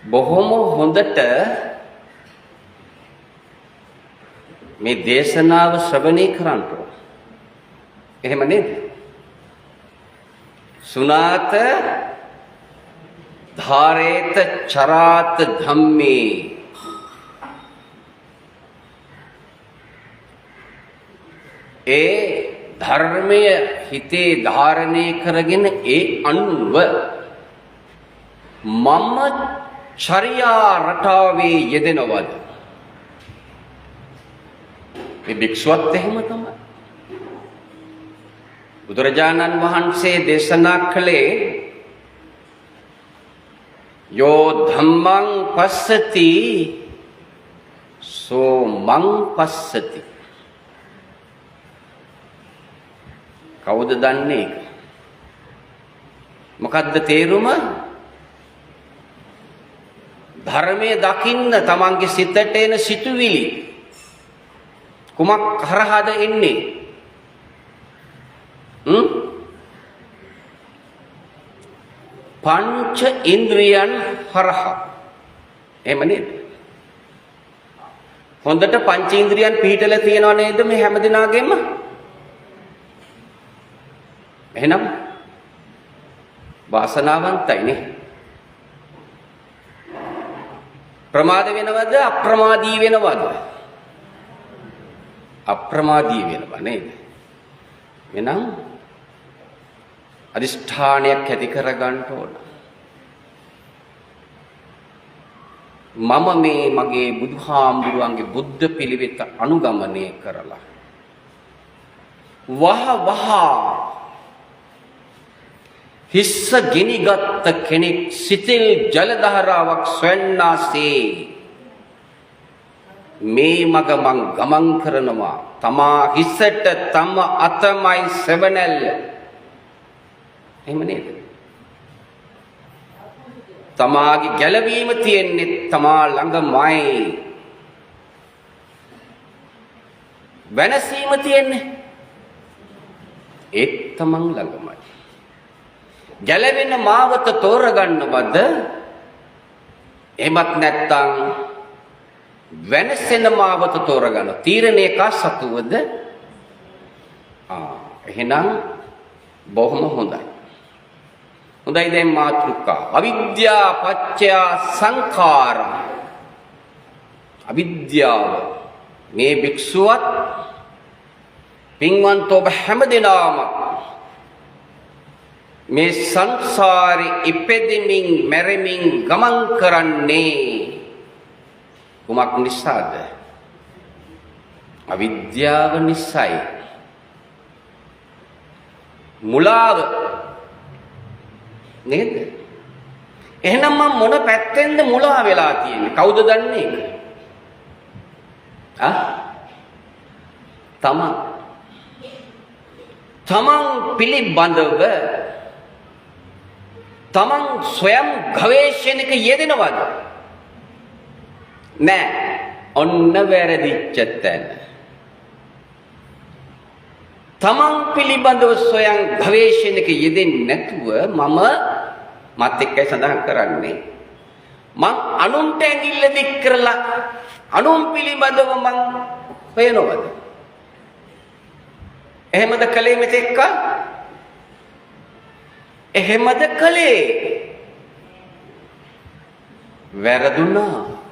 බොහොම හොඳට මේ දේශනාව ශ්‍රවණය කරන්න ඕන. එහෙම නේද? සුනාත ධාරේත චරාත ධම්මේ ඒ ධර්මය හිතේ ධාරණය කරගෙන ඒ අනුව මම චර්යා රටාවේ යෙදෙනවද? මේ භික්ෂුවත් එහෙම තමයි. බුදුරජාණන් වහන්සේ දේශනා කළේ යෝ ධම්මං පස්සති සෝ මං පස්සති. කවුද දන්නේ ඒක? මොකද්ද තේරුම? ධර්මයේ දකින්න තමන්ගේ සිතට එන සිතුවිලි කුමක් හරහාද එන්නේ? පංච ඉන්ද්‍රියන් හරහා. එහෙම නේද? හොඳට පංච ඉන්ද්‍රියන් පිහිටලා තියෙනව නේද මේ හැම දිනාගෙම? එහෙනම් වාසනාවන්තයි නේ. ප්‍රමාද වෙනවද අප්‍රමාදී වෙනවද? අප්‍රමාදී වෙනවා නේද? එහෙනම් අදිෂ්ඨානයක් ඇති කරගන්න ඕන. මම මේ මගේ බුදුහාමුදුරුවන්ගේ බුද්ධ පිළිවෙත අනුගමනය කරලා වහ වහ හිස්ස ගිනිගත් කෙනෙක් සිතිල් ජල ධාරාවක් සොයන්නාසේ මේ මග මං ගමන් කරනවා. තමා හිසට තම අතමයි සෙවණැල්ල. එහෙම නේද? තමාගේ ගැලවීම තියෙන්නේ තමා ළඟමයි. වෙනසීම තියෙන්නේ ඒත් තමන් ළඟමයි. ගැලවෙන මාවත තෝරගන්නවද? එහෙමත් නැත්නම් වෙනසෙන මාවත තෝරගන්න. තීරණය කා සතුවද? එහෙනම් බොහොම හොඳයි. හොඳයි, දැන් මාතෘකා අවිද්‍යා පත්‍ය සංඛාර. අවිද්‍යාව මේ භික්ෂුවත් පින්වන්ත ඔබ හැම දෙනාම මේ සංසාරේ ඉපදෙමින් මැරෙමින් ගමන් කරන්නේ කුමක් නිසාද? අවිද්‍යාව නිසායි. මුලාව නේද? එහෙනම් මම මොන පැත්තෙන්ද මුලා වෙලා තියෙන්නේ? කවුද දන්නේ ඒක? ආ? තමන්. තමන් පිළිබඳව තමන් ස්වයං ගවේෂණයක යෙදෙනවද? නෑ. ඔන්න වැරදිච්ච තැන. තමන් පිළිබඳව ස්වයං ගවේෂණයක යෙදෙන්නේ නැතුව මම මත් එක්කයි සඳහන් කරන්නේ. මං අනුන්ට ඇඟිල්ල දික් කරලා අනුන් පිළිබඳව මං හොයනවද? එහෙමද කළේ මෙතෙක් කල්? එහෙමද කළේ? වැරදුනා.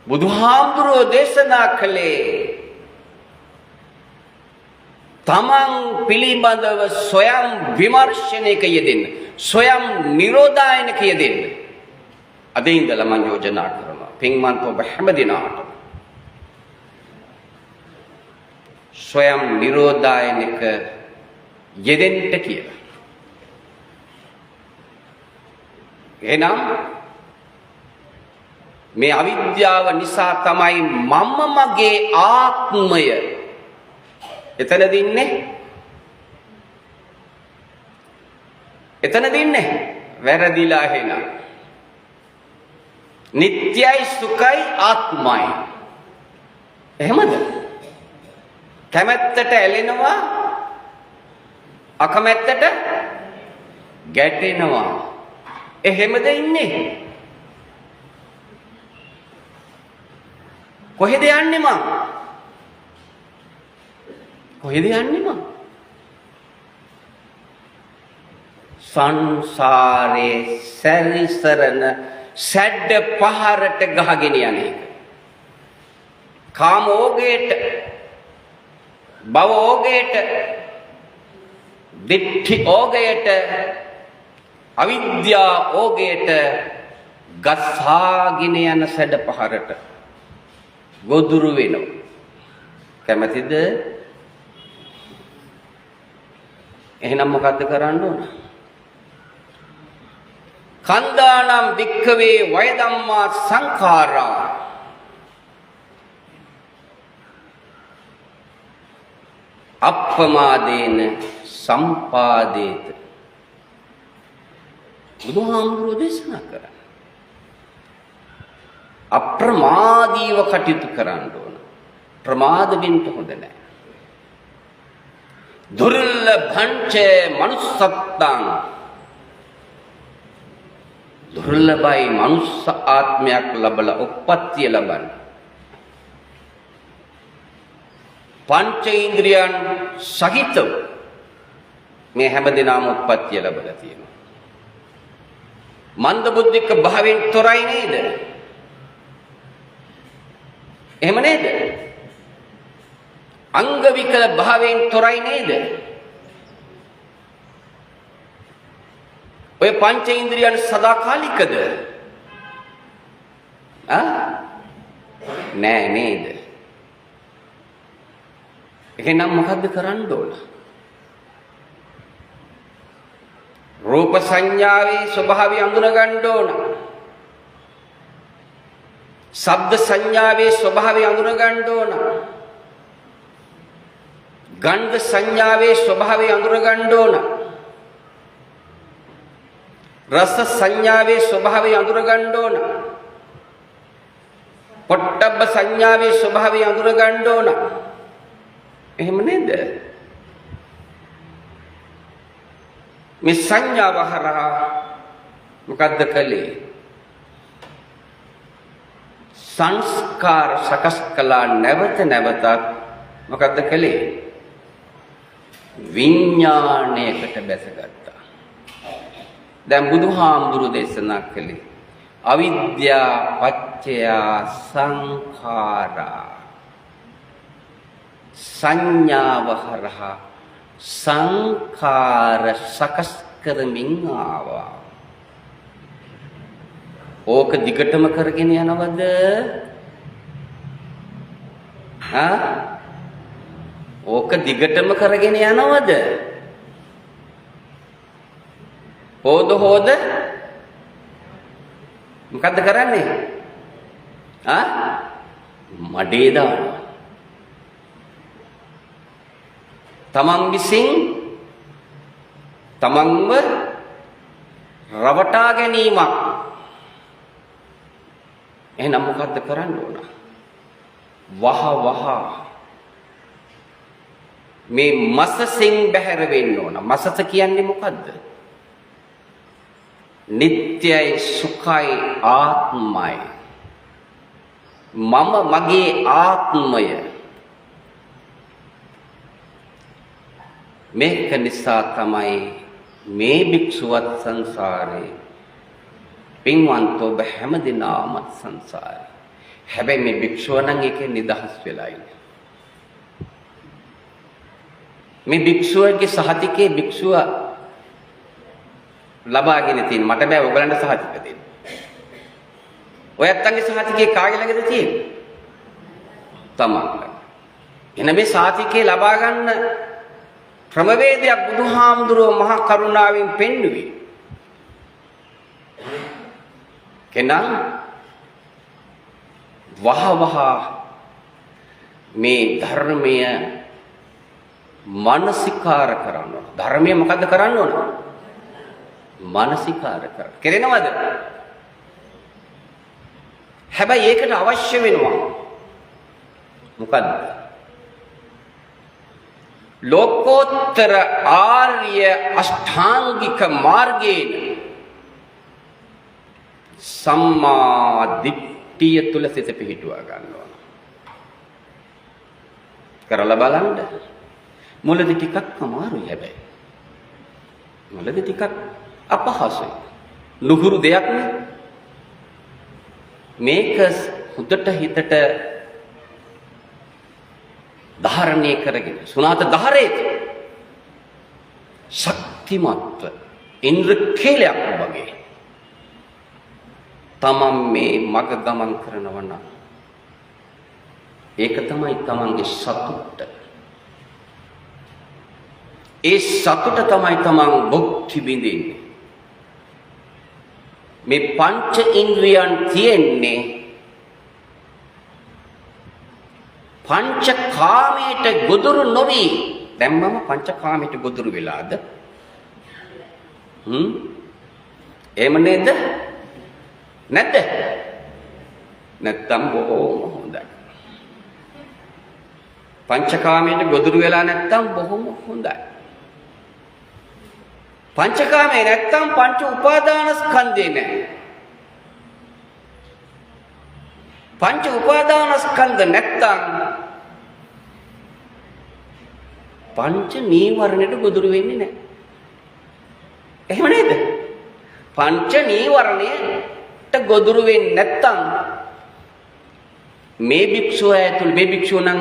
බුදුහාමුදුරුවෝ දේශනා කළේ තමන් පිළිබඳව ස්වයං විමර්ශනයක යෙදෙන්න, ස්වයං නිරෝධායනක යෙදෙන්න. අද ඉඳලා මං යෝජනා කරනවා පින්වන්ත ඔබ හැම දිනාටම ස්වයං නිරෝධායනක යෙදෙන්න කියලා. එහෙනම් මේ අවිද්‍යාව නිසා තමයි මම මගේ ආත්මය එතනද ඉන්නේ? එතනද ඉන්නේ? වැරදිලා එහෙනම්. නිට්ටයයි සුඛයි ආත්මයි. එහෙමද? කැමැත්තට ඇලෙනවා, අකමැත්තට ගැටෙනවා. එහෙමද ඉන්නේ? කොහෙද යන්නේ මං? කොහෙද යන්නේ මං? සංසාරේ සැරිසරන සැඩ පහරට ගහගෙන යන එක. කාම ඕගයට, භව ඕගයට, දිට්ඨි ඕගයට, අවිද්‍යා ඕගයට ගසාගෙන යන සැඩ පහරට ගොදුරු වෙනවා. කැමතිද? එහෙනම් මොකද්ද කරන්න ඕන? කන්දානම් භික්ඛවේ වය ධම්මා සංඛාරා. අප්පමාදේන සම්පාදේත. බුදුහාමුදුරුවෝ දේශනා කරා. අප්‍රමාදීව කටයුතු කරන්න ඕන. ප්‍රමාද වෙන්න හොඳ නැහැ. දුර්ලභංච මනුස්සත්තං. දුර්ලභයි මනුස්ස ආත්මයක් ලැබලා උප්පත්තිය ලබන්න. පංච ඉන්ද්‍රියන් සහිතව මේ හැම දිනම උප්පත්තිය ලැබලා තියෙනවා. මන්ද බුද්ධික භාවයෙන් තොරයි නේද? එහෙම නේද? අංග විකල භාවයෙන් තොරයි නේද? ඔය පංච ඉන්ද්‍රියන් සදාකාලිකද? ආ නෑ නේද? එහෙනම් මොකද්ද කරන්න ඕන? රූප සංඥාවේ ස්වභාවය අඳුන ගන්න ඕන. ශබ්ද සංඥාවේ ස්වභාවය අඳුන ගන්න ඕන. ගන්ධ සංඥාවේ ස්වභාවය අඳුන ගන්න ඕන. රස සංඥාවේ ස්වභාවය අඳුන ගන්න ඕන. පොට්ටබ්බ සංඥාවේ ස්වභාවය අඳුන ගන්න ඕන. එහෙම නේද? මේ සංඥාව හරහා මොකද්ද කළේ? සංස්කාර සකස් කළා. නැවත නැවතත් මොකද්ද කළේ? විඥාණයකට බැසගත්තා. දැන් බුදුහාමුදුරු දේශනා කළේ අවිද්‍යා පත්‍ය සංඛාරා. සංඥාව හරහා සංඛාර සකස් කරමින් ආවා. ඕක දිගටම කරගෙන යනවද? ආ? ඕක දිගටම කරගෙන යනවද? හොද හොද මොකද්ද කරන්නේ? ආ? මඩේ දානවා. තමන් විසින් තමන්ව රවටා ගැනීමක්. එහෙනම් මොකද්ද කරන්න ඕන? වහ වහ මේ මසසෙන් බැහැර වෙන්න ඕන. මසස කියන්නේ මොකද්ද? නිට්ටයයි සුඛයි ආත්මයි. මම මගේ ආත්මය. මේක නිසා තමයි මේ භික්ෂුවත් සංසාරේ, පින්වන්ත ඔබ හැම දිනාම සංසාරේ. හැබැයි මේ භික්ෂුව නම් ඒකෙන් නිදහස් වෙලා ඉන්නේ. මේ භික්ෂුවගේ සහතිකේ භික්ෂුව ලබාගෙන තියෙන. මට බෑ ඔයගලන්ට සහතික දෙන්න. ඔය ඇත්තන්ගේ සහතිකේ කාගේ ළඟද තියෙන්නේ? තමන් ළඟ. එහෙනම් මේ සහතිකේ ලබා ගන්න ක්‍රමවේදයක් බුදුහාමුදුරුවෝ මහා කරුණාවෙන් පෙන්නුවේ. කෙනා වහ වහ මේ ධර්මය මානසිකාර කරන්න ඕන. ධර්මය මොකද්ද කරන්න ඕන? මානසිකාර කරන්න. කෙරෙනවද? හැබැයි ඒකට අවශ්‍ය වෙනවා මොකද්ද? ලෝකෝත්තර ආර්ය අෂ්ටාංගික මාර්ගයෙන් සම්මා දිට්ඨිය තුල සිත පිහිටුවා ගන්න ඕන. කරලා බලන්න. මුලදී ටිකක් අමාරුයි හැබැයි. මුලදී ටිකක් අපහසුයි. නුහුරු දෙයක් නේ. මේක හොඳට හිතට ධාරණය කරගෙන සුණාත ධාරේත ශක්තිමත්ව ඉන්ද්‍රකීලයක් වගේ තමන් මේ මග ගමන් කරනවා නම් ඒක තමයි තමන්ගේ සතුට. ඒ සතුට තමයි තමන් භුක්ති විඳින්නේ. මේ පංච ඉන්ද්‍රියන් තියෙන්නේ පංච කාමයට ගොදුරු නොවි. දැන් මම පංච කාමයට ගොදුරු වෙලාද? එහෙම නේද? නැද්ද? නැත්තම් බොහෝම හොඳයි. පංචකාමයට ගොදුරු වෙලා නැත්තම් බොහොම හොඳයි. පංචකාමයේ නැත්තම් පංච උපාදානස්කන්ධේ නැහැ. පංච උපාදානස්කන්ධ නැත්තම් පංච නීවරණයට ගොදුරු වෙන්නේ නැහැ. එහෙම නේද? පංච නීවරණයට ගොදුරු වෙන්නේ නැත්තම් මේ භික්ෂුව ඇතුළු මේ භික්ෂුව නම්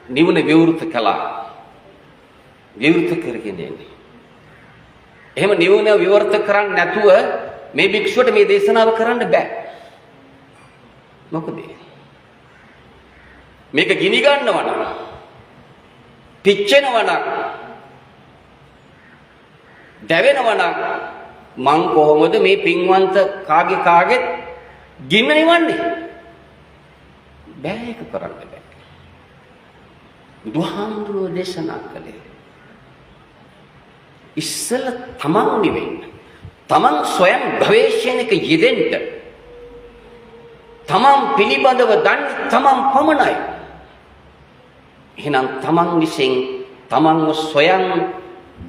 නිවන විවෘත කළා. විවෘත කරගෙන එන්නේ. එහෙම නිවන විවෘත කරන්නේ නැතුව මේ භික්ෂුවට මේ දේශනාව කරන්න බෑ. මොකද මේක ගිනි ගන්නවා නම්, පිච්චෙනවා නම්, දැවෙනවා නම් මං කොහොමද මේ පින්වන්ත කාගේ කාගෙත් ගින්න නිවන්නේ? බෑ, ඒක කරන්න බෑ. බුදුහාමුදුරුවෝ දේශනා කළේ ඉස්සෙල්ල තමන් නිවෙන්න, තමන් ස්වයං ගවේෂණයක යෙදෙන්න, තමන් පිළිබඳව දන්නේ තමන් පමණයි. එහෙනම් තමන් විසින් තමන්ව ස්වයං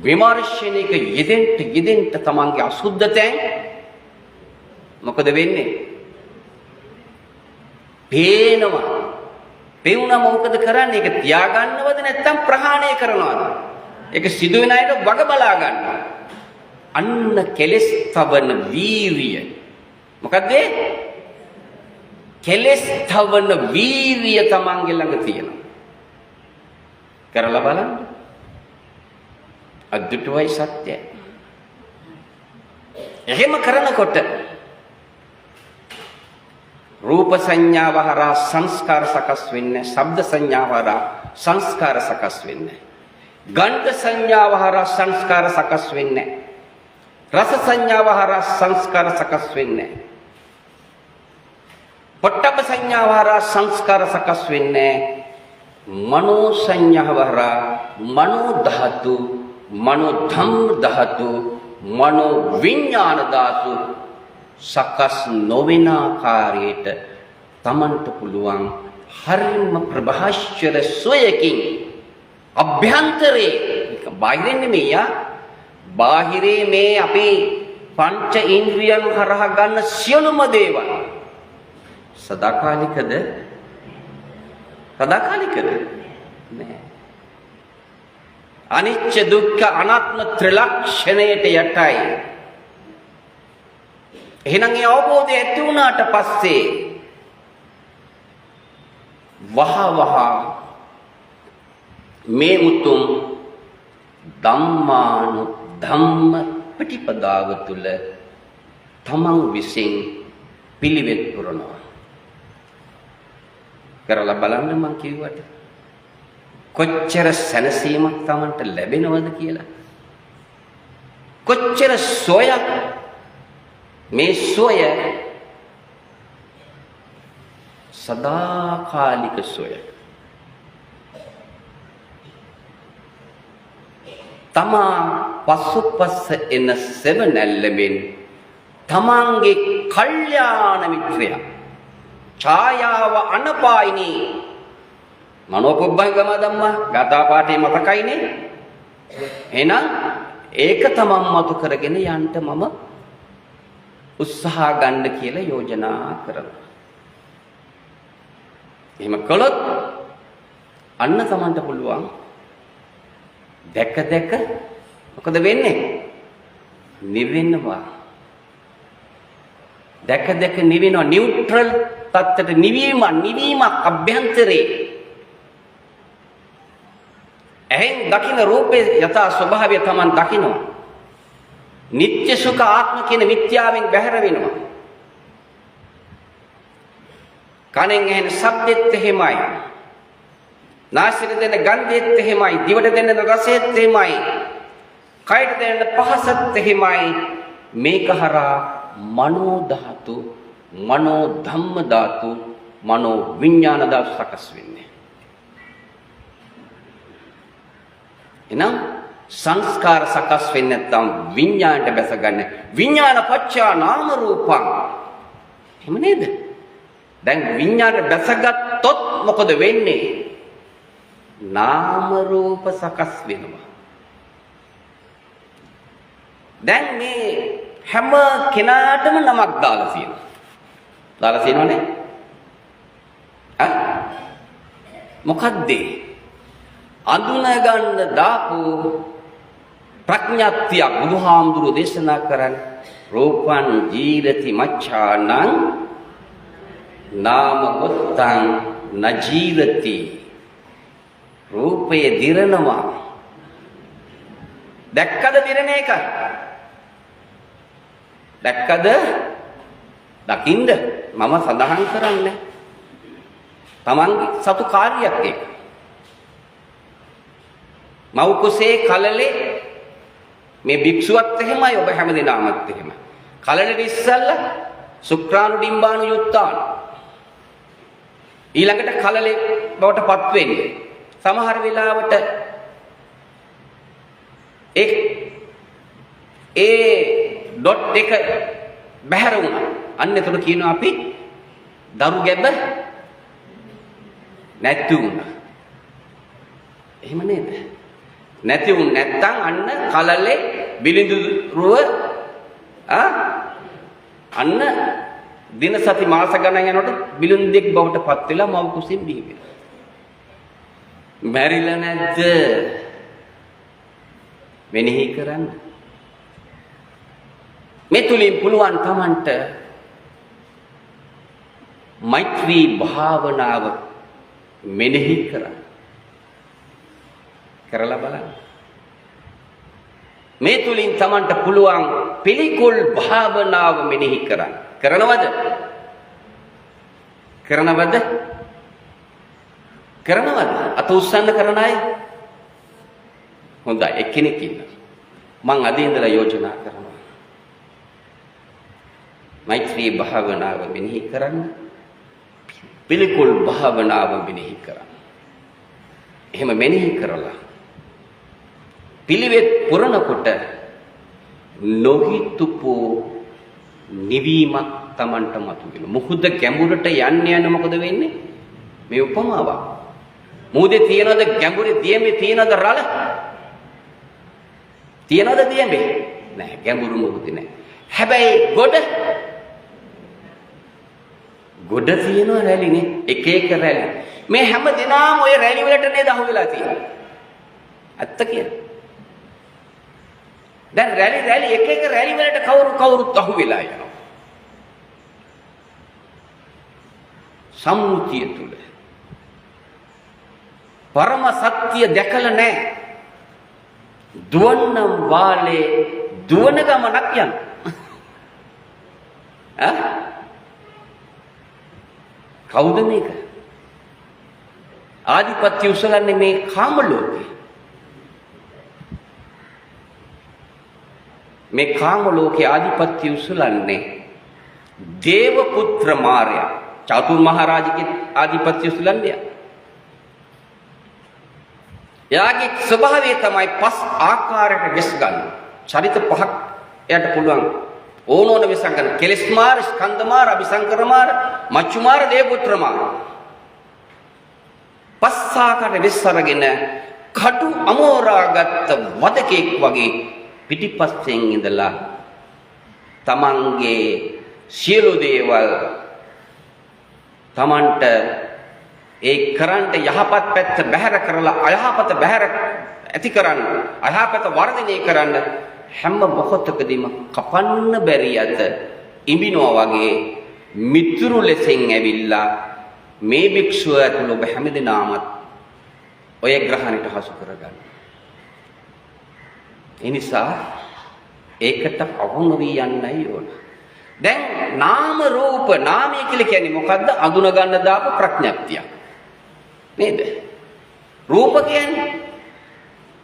විමර්ශනයක යෙදෙන්න යෙදෙන්න තමන්ගේ අසුද්ධ තැන් මොකද වෙන්නේ? පේනවා. පෙවුනම මොකද කරන්නේ? ඒක තියාගන්නවද නැත්නම් ප්‍රහාණය කරනවද? ඒක සිදුවෙන අයට වග බලා ගන්නවා. අන්න කෙලස් තවන වීරිය. මොකද්ද? කෙලස් තවන වීරිය තමන්ගේ ළඟ තියෙනවා. කරලා බලන්න. අද්දුටුවයි සත්‍යයි. එහෙම කරනකොට රූප සංඥාව හරහා සංස්කාර සකස් වෙන්නේ, ශබ්ද සංඥාව හරහා සංස්කාර සකස් වෙන්නේ, ගන්ධ සංඥාව හරහා සංස්කාර සකස් වෙන්නේ, රස සංඥාව හරහා සංස්කාර සකස් වෙන්නේ, පොට්ටබ්බ සංඥාව හරහා සංස්කාර සකස් වෙන්නේ, මනෝ සංඥාව හරහා මනෝ ධාතු, මනෝ ධම්ම ධාතු, මනෝ විඥාන ධාතු සකස් නොවන ආකාරයට තමන්ට පුළුවන් හරිම ප්‍රභාස්වර සොයකින් අභ්‍යන්තරේ, බාහිරින් නෙමෙයි යා, බාහිරේ මේ අපි පංච ඉන්ද්‍රියන් හරහා ගන්න සියලුම දේවල් සදාකාලිකද? සදාකාලිකද? නෑ. අනිච්ච දුක්ඛ අනාත්ම ත්‍රිලක්ෂණයට යටයි. එහෙනම් ඒ අවබෝධය ඇති වුණාට පස්සේ වහ වහ මේ උතුම් ධම්මානු ධම්ම ප්‍රතිපදාව තුළ තමන් විසින් පිළිවෙත් පුරනවා. කරලා බලන්න මං කිව්වට කොච්චර සැනසීමක් තමන්ට ලැබෙනවද කියලා, කොච්චර සොයක් මේ සොය සදාකාලික සොය. තමා පසුපස එන සෙවණැල්ලෙන් තමන්ගේ කල්යාණ මිත්‍රයා ඡායාව අනපායිනී මනෝපුබ්බංගම ධම්මා ගාථා පාඨේ මතකයිනේ. එහෙනම් ඒක තමන් මතු කරගෙන යන්න මම උත්සාහ ගන්න කියලා යෝජනා කරනවා. එහෙම කළොත් අන්න තමන්ට පුළුවන් දැක දැක මොකද වෙන්නේ? නිවෙනවා. දැක දැක නිවෙනවා. නියුට්‍රල් තත්ත්වයට නිවීමක් අභ්‍යන්තරේ. ඇහෙන් දකින රූපේ යථා ස්වභාවය තමන් දකිනවා. නিত্য සුඛ ආත්ම කියන මිත්‍යාවෙන් බැහැර වෙනවා. කනෙන් ඇහෙන ශබ්දෙත් එහෙමයි. නාසයට දෙන ගන්ධෙත් එහෙමයි. දිවට දෙන රසෙත් එහෙමයි. කයට දැනෙන පහසත් එහෙමයි. මේක හරහා මනෝ ධාතු, මනෝ ධම්ම ධාතු, මනෝ විඥාන ධාතු සකස් වෙන්නේ. එහෙනම් සංස්කාර සකස් වෙන්නේ නැත්නම් විඥාණයට බැසගන්න. විඥාන පච්චා නාම රූපං. එහෙම නේද? දැන් විඥාණයට බැසගත්තොත් මොකද වෙන්නේ? නාම රූප සකස් වෙනවා. දැන් මේ හැම කෙනාටම නමක් දාලා තියෙනවා. දාලා තියෙනවනේ. ඈ මොකද්ද? අඳුන ගන්න දාපු ප්‍රඥාප්තියක් බුදුහාමුදුරුවෝ දේශනා කරන්නේ. රූපං ජීරති මච්ඡානං නාම ගොත්තං නජීරති. රූපය දිරනවා. දැක්කද දිරන එක? දැක්කද? දකින්ද? මම සඳහන් කරන්නේ තමන්ගේ සතු කාර්යයක් ඒක. මව් කුසේ කලලේ මේ භික්ෂුවත් එහෙමයි, ඔබ හැම දිනාමත් එහෙමයි. කලලෙට ඉස්සල්ලා සුක්‍රාණු ඩිම්බාණු යුත්තාන ඊළඟට කලලේ බවට පත් වෙන්නේ. සමහර වෙලාවට ඒ ඩොට් එක බැහැර වුණා. අන්න එතකොට කියනවා අපි දරු ගැබ නැති වුණා. එහෙම නේද? නැති වුණ නැත්තම් අන්න කලලේ බිලිඳු රුව අන්න දින සති මාස ගණන් යනකොට බිලිඳෙක් බවට පත් වෙලා මව් කුසෙන් බිහි වෙනවා. මැරිලා නැද්ද? මෙනෙහි කරන්න. මේ තුලින් පුළුවන් තමන්ට මෛත්‍රී භාවනාව මෙනෙහි කරන්න. කරලා බලන්න. මේ තුලින් තමන්ට පුළුවන් පිළිකුල් භාවනාව මෙනෙහි කරන්න. කරනවද? කරනවද? කරනවද? අත උස්සන්න කරන අය? හොඳයි, එක්කෙනෙක් ඉන්නවා. මං අද ඉඳලා යෝජනා කරනවා. මෛත්‍රී භාවනාව මෙනෙහි කරන්න. පිළිකුල් භාවනාව මෙනෙහි කරන්න. එහෙම මෙනෙහි කරලා පිළිවෙත් පුරනකොට නොහිතුපු නිවීමක් Tamanට මතුවෙනවා. මුහුද ගැඹුරට යන්න යන මොකද වෙන්නේ? මේ උපමාවක්. මුහුදේ තියනද ගැඹුරේ දියමේ තියනද රළ? තියනද දියමේ? නෑ, ගැඹුරු මුහුදේ නෑ. හැබැයි ගොඩ ගොඩ තියෙනවා රැලිනේ, එක එක රැලි. මේ හැම දිනාම ඔය රැලි වලට නේද අහු වෙලා තියෙන්නේ. ඇත්ත කියන්නේ. දැන් රැලි රැලි එක එක රැලි වලට කවුරු කවුරුත් අහු වෙලා යනවා. සම්මුතිය තුල පරම සත්‍ය දැකලා නැහැ. දුවන්නම් වාලේ දුවන ගමනක් යන. ඈ කවුද මේක? ආධිපත්‍ය උසලන්නේ මේ කාම ලෝකේ. මේ කාම ලෝකේ ආධිපත්‍ය උසලන්නේ දේව පුත්‍ර මාරයා. චතුර් මහරජගේ ආධිපත්‍ය උසලන්නේ. එයාගේ ස්වභාවය තමයි පස් ආකාරයකට වෙස් ගන්න. චරිත පහක් එයාට පුළුවන් ඕන ඕන වෙසක් ගන්න. කෙලස් මාර, ස්කන්ධ මාර, අபிසංකර මාර, මච්චු මාර, දේවපුත්‍ර මාර. පස් ආකාරයට වෙස් අරගෙන කටු අමෝරාගත්ත වදකෙක් වගේ පිටිපස්සෙන් ඉඳලා තමන්ගේ සියලු දේවල් තමන්ට ඒ කරන්ට යහපත් පැත්ත බැහැර කරලා අයහපත බැහැර ඇති කරන්න, අයහපත වර්ධනය කරන්න හැම මොහොතකදීම කපන්න බැරි අත ඉඹිනවා වගේ මිතුරු ලෙසින් ඇවිල්ලා මේ භික්ෂුව ඇතුළු ඔබ හැමදෙනාමත් ඔය ග්‍රහණයට හසු කරගන්න. ඒ නිසා ඒකට අහු නොවී යන්නයි ඕන. දැන් නාම රූප, නාමය කියලා කියන්නේ මොකද්ද? අඳුන ගන්න දාපු ප්‍රඥප්තියක්. නේද? රූප කියන්නේ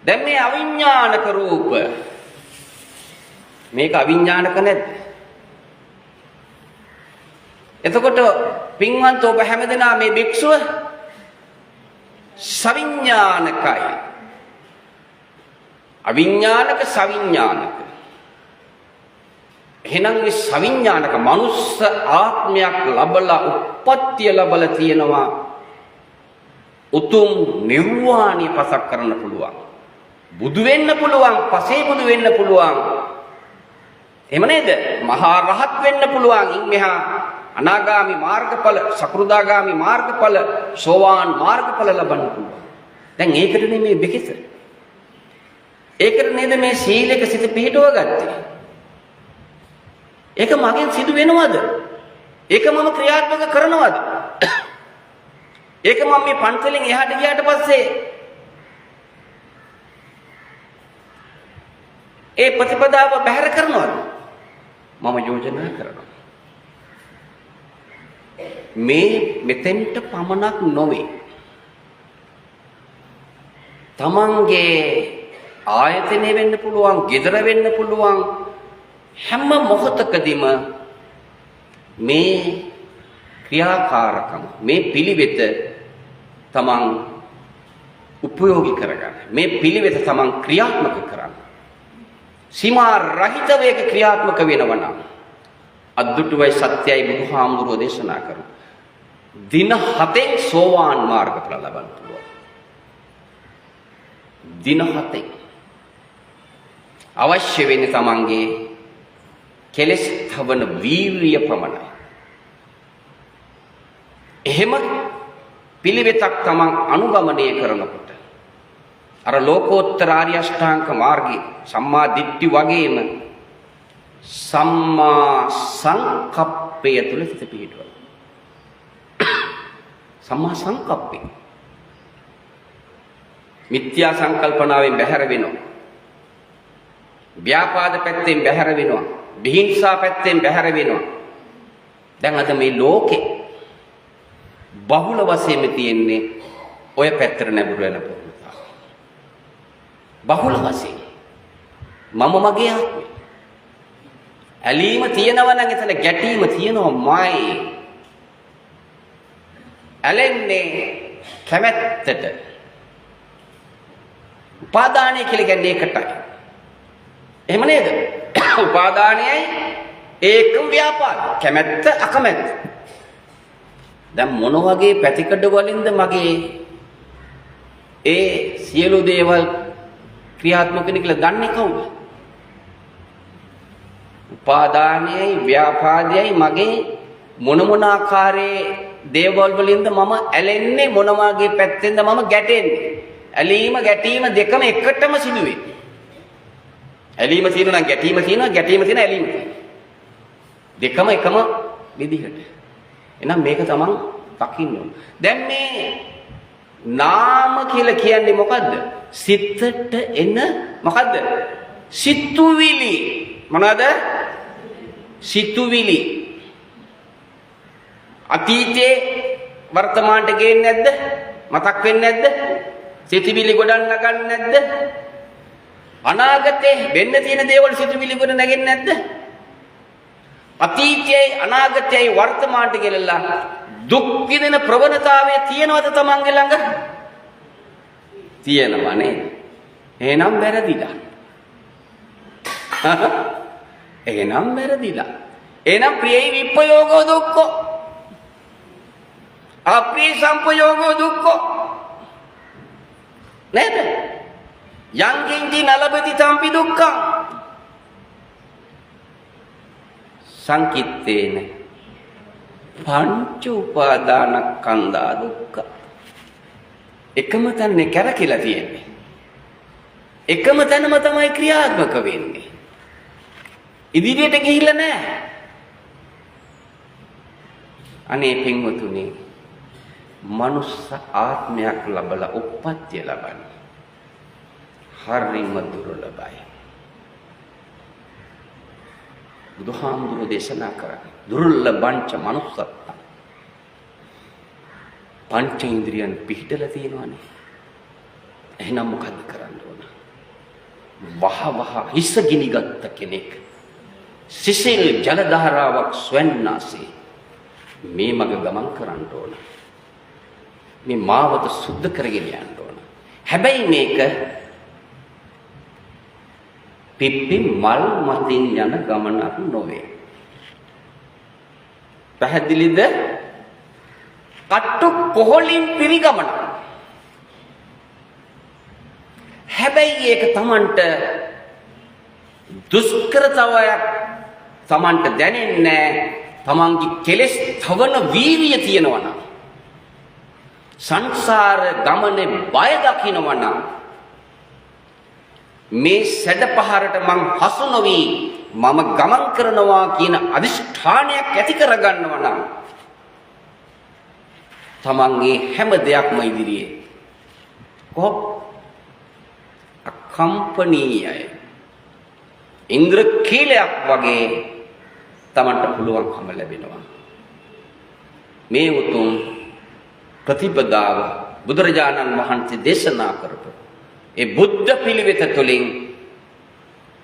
දැන් මේ අවිඥානික රූප. මේක අවිඥානික නැද්ද? එතකොට පින්වන්ත ඔබ හැමදෙනා මේ භික්ෂුව සවිඥානිකයි. අවිඥානික සවිඥානික. එහෙනම් මේ සවිඥානික මනුස්ස ආත්මයක් ලබලා උප්පත්තිය ලබලා තියෙනවා. උතුම් නිර්වාණය පසක් කරන්න පුළුවන්. බුදු වෙන්න පුළුවන්, පසේ බුදු වෙන්න පුළුවන්. එහෙම නේද? මහා රහත් වෙන්න පුළුවන්. ඉන් මෙහා අනාගාමි මාර්ගඵල, සකෘදාගාමි මාර්ගඵල, සෝවාන් මාර්ගඵල ලබන්න පුළුවන්. දැන් ඒකට නෙමෙයි බෙහෙත. ඒකට නේද මේ සීලයක සිත පිහිටුව ගත්තේ. ඒක මගෙන් සිදු වෙනවද? ඒක මම ක්‍රියාත්මක කරනවද? ඒක මම මේ පන්සලෙන් එහාට ගියාට පස්සේ ඒ ප්‍රතිපදාව බැහැර කරනවද? මම යෝජනා කරනවා. මේ මෙතෙන්ට පමණක් නොවේ. තමන්ගේ ආයතනය වෙන්න පුළුවන්, ගෙදර වෙන්න පුළුවන්, හැම මොහොතකදීම මේ ක්‍රියාකාරකම, මේ පිළිවෙත තමන් උපයෝගී කරගන්න. මේ පිළිවෙත තමන් ක්‍රියාත්මක කරන්න. සීමා රහිතව ඒක ක්‍රියාත්මක වෙනවා නම් අද්දුටුවයි සත්‍යයි බුදුහාමුදුරුවෝ දේශනා කරනවා. දින 7න් සෝවාන් මාර්ගඵල ලබන්න පුළුවන්. දින 7න් අවශ්‍ය වෙන්නේ තමන්ගේ කෙලෙස් තවන වීරිය පමණයි. එහෙම පිළිවෙතක් තමන් අනුගමනය කරනකොට අර ලෝකෝත්තර ආර්ය අෂ්ටාංග මාර්ගයේ සම්මා දිට්ඨි වගේම සම්මා සංකප්පය තුල සිත පිහිටුවන. සම්මා සංකප්පය මිත්‍යා සංකල්පනාවෙන් බැහැර වෙනවා. ව්‍යාපාද පැත්තෙන් බැහැර වෙනවා. විහිංසා පැත්තෙන් බැහැර වෙනවා. දැන් අද මේ ලෝකේ බහුල වශයෙන්ම තියෙන්නේ ඔය පැත්තට නැඹුරු වෙන ප්‍රවණතාව. බහුල වශයෙන් මම මගේ ආත්මය. ඇලීම තියෙනවා නම් එතන ගැටීම තියෙනවමයි. ඇලෙන්නේ කැමැත්තට. උපාදානය කියලා කියන්නේ ඒකටයි. එහෙම නේද? උපාදානයයි ඒකම ව්‍යාපාද. කැමැත්ත අකමැත්ත. දැන් මොන වගේ පැතිකඩ වලින්ද මගේ ඒ සියලු දේවල් ක්‍රියාත්මක වෙන්නේ කියලා දන්නේ කවුද? උපාදානයයි ව්‍යාපාදයයි මගේ මොන මොන ආකාරයේ දේවල් වලින්ද මම ඇලෙන්නේ, මොන වගේ පැත්තෙන්ද මම ගැටෙන්නේ? ඇලීම ගැටීම දෙකම එකටම සිදුවේ. ඇලීම තියෙනවා නම් ගැටීම තියෙනවා, ගැටීම තියෙනවා ඇලීම තියෙනවා. දෙකම එකම විදිහට. එහෙනම් මේක තමන් දකින්න ඕන. දැන් මේ නාම කියලා කියන්නේ මොකද්ද? සිතට එන මොකද්ද? සිතුවිලි. මොනවාද? සිතුවිලි. අතීතේ වර්තමානට ගේන්නේ නැද්ද? මතක් වෙන්නේ නැද්ද? සිතුවිලි ගොඩක් නගන්නේ නැද්ද? අනාගතේ වෙන්න තියෙන දේවල් සිතුවිලි ගොඩ නැගෙන්නේ නැද්ද? අතීතයයි අනාගතයයි වර්තමානට ගෙලලා දුක් විඳින ප්‍රවණතාවය තියෙනවද තමන්ගේ ළඟ? තියෙනවා නේද? එහෙනම් වැරදිලා. එහෙනම් වැරදිලා. එහෙනම් ප්‍රියයි විප්පයෝගෝ දුක්ඛෝ, අප්‍රිය සංපයෝගෝ දුක්ඛෝ නේද? යං කිංචි නලබති තම්පි දුක්ඛං. සංකිට්තේන පංච උපාදානස්කන්ධා දුක්ඛ. එකම තැනනේ කැරකිලා තියෙන්නේ. එකම තැනම තමයි ක්‍රියාත්මක වෙන්නේ. ඉදිරියට ගිහිල්ලා නෑ. අනේ පින්වතුනි, මනුස්ස ආත්මයක් ලැබලා උප්පත්තිය ලබන්නේ හරිම දුර්ලභයි. බුදුහාමුදුරුවෝ දේශනා කරන්නේ දුර්ලභංච මනුස්සත්තා. පංච ඉන්ද්‍රියන් පිහිටලා තියෙනවානේ. එහෙනම් මොකද්ද කරන්න ඕන? වහ වහ හිස ගිනිගත්ත කෙනෙක් සිසිල් ජල ධාරාවක් සොයන්නාසේ මේ මග ගමන් කරන්න ඕන. මේ මාවත සුද්ධ කරගෙන යන්න ඕන. හැබැයි මේක පිප්පි මල් මතින් යන ගමනක් නොවේ. පැහැදිලිද? කට්ටු කොහොලින් පිරි ගමනක්. හැබැයි ඒක තමන්ට දුෂ්කරතාවයක් තමන්ට දැනෙන්නේ තමන්ගේ කෙලෙස් තවන වීරිය තියෙනවා නම්, සංසාර ගමනේ බය දකින්නවා නම්, මේ සැඩ පහරට මං හසු නොවි මම ගමන් කරනවා කියන අදිෂ්ඨානයක් ඇති කරගන්නවා නම්, තමන්ගේ හැම දෙයක්ම ඉදිරියේ කො අකම්පනීයයි. ඉන්ද්‍ර කීලයක් වගේ තමන්ට පුළුවන්කම ලැබෙනවා. මේ උතුම් ප්‍රතිපදාව බුදුරජාණන් වහන්සේ දේශනා කරපු ඒ බුද්ධ පිළිවෙත තුළින්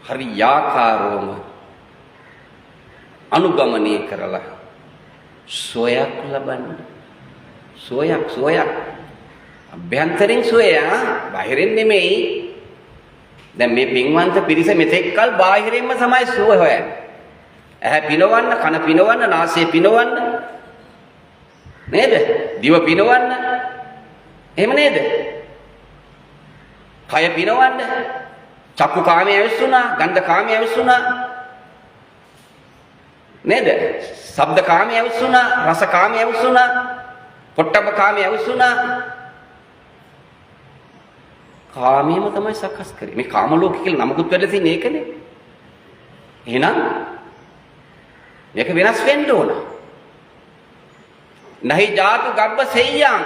හරියාකාරවම අනුගමනය කරලා සෝයක් ලබන්න. සෝයක් සෝයක් අභ්‍යන්තරෙන් සෝය, බාහිරින් නෙමෙයි. දැන් මේ පින්වන්ත පිරිස මෙතෙක් කල් බාහිරින්ම තමයි සුව හොයන්නේ. ඇහැ පිනවන්න, කන පිනවන්න, නාසය පිනවන්න නේද? දිව පිනවන්න. එහෙම නේද? කය පිනවන්න. චක්කු කාමයේ ඇවිස්සුණා, ගන්ධ කාමයේ ඇවිස්සුණා නේද? ශබ්ද කාමයේ ඇවිස්සුණා, රස කාමයේ ඇවිස්සුණා, පොට්ටබ්බ කාමයේ ඇවිස්සුණා. කාමයේම තමයි සකස් කරේ. මේ කාම ලෝක කියලා නමකුත් වැඩ තියෙන ඒකනේ. එහෙනම් මේක වෙනස් වෙන්න ඕන. නහි ජාතු ගබ්බ සෙය්‍යං.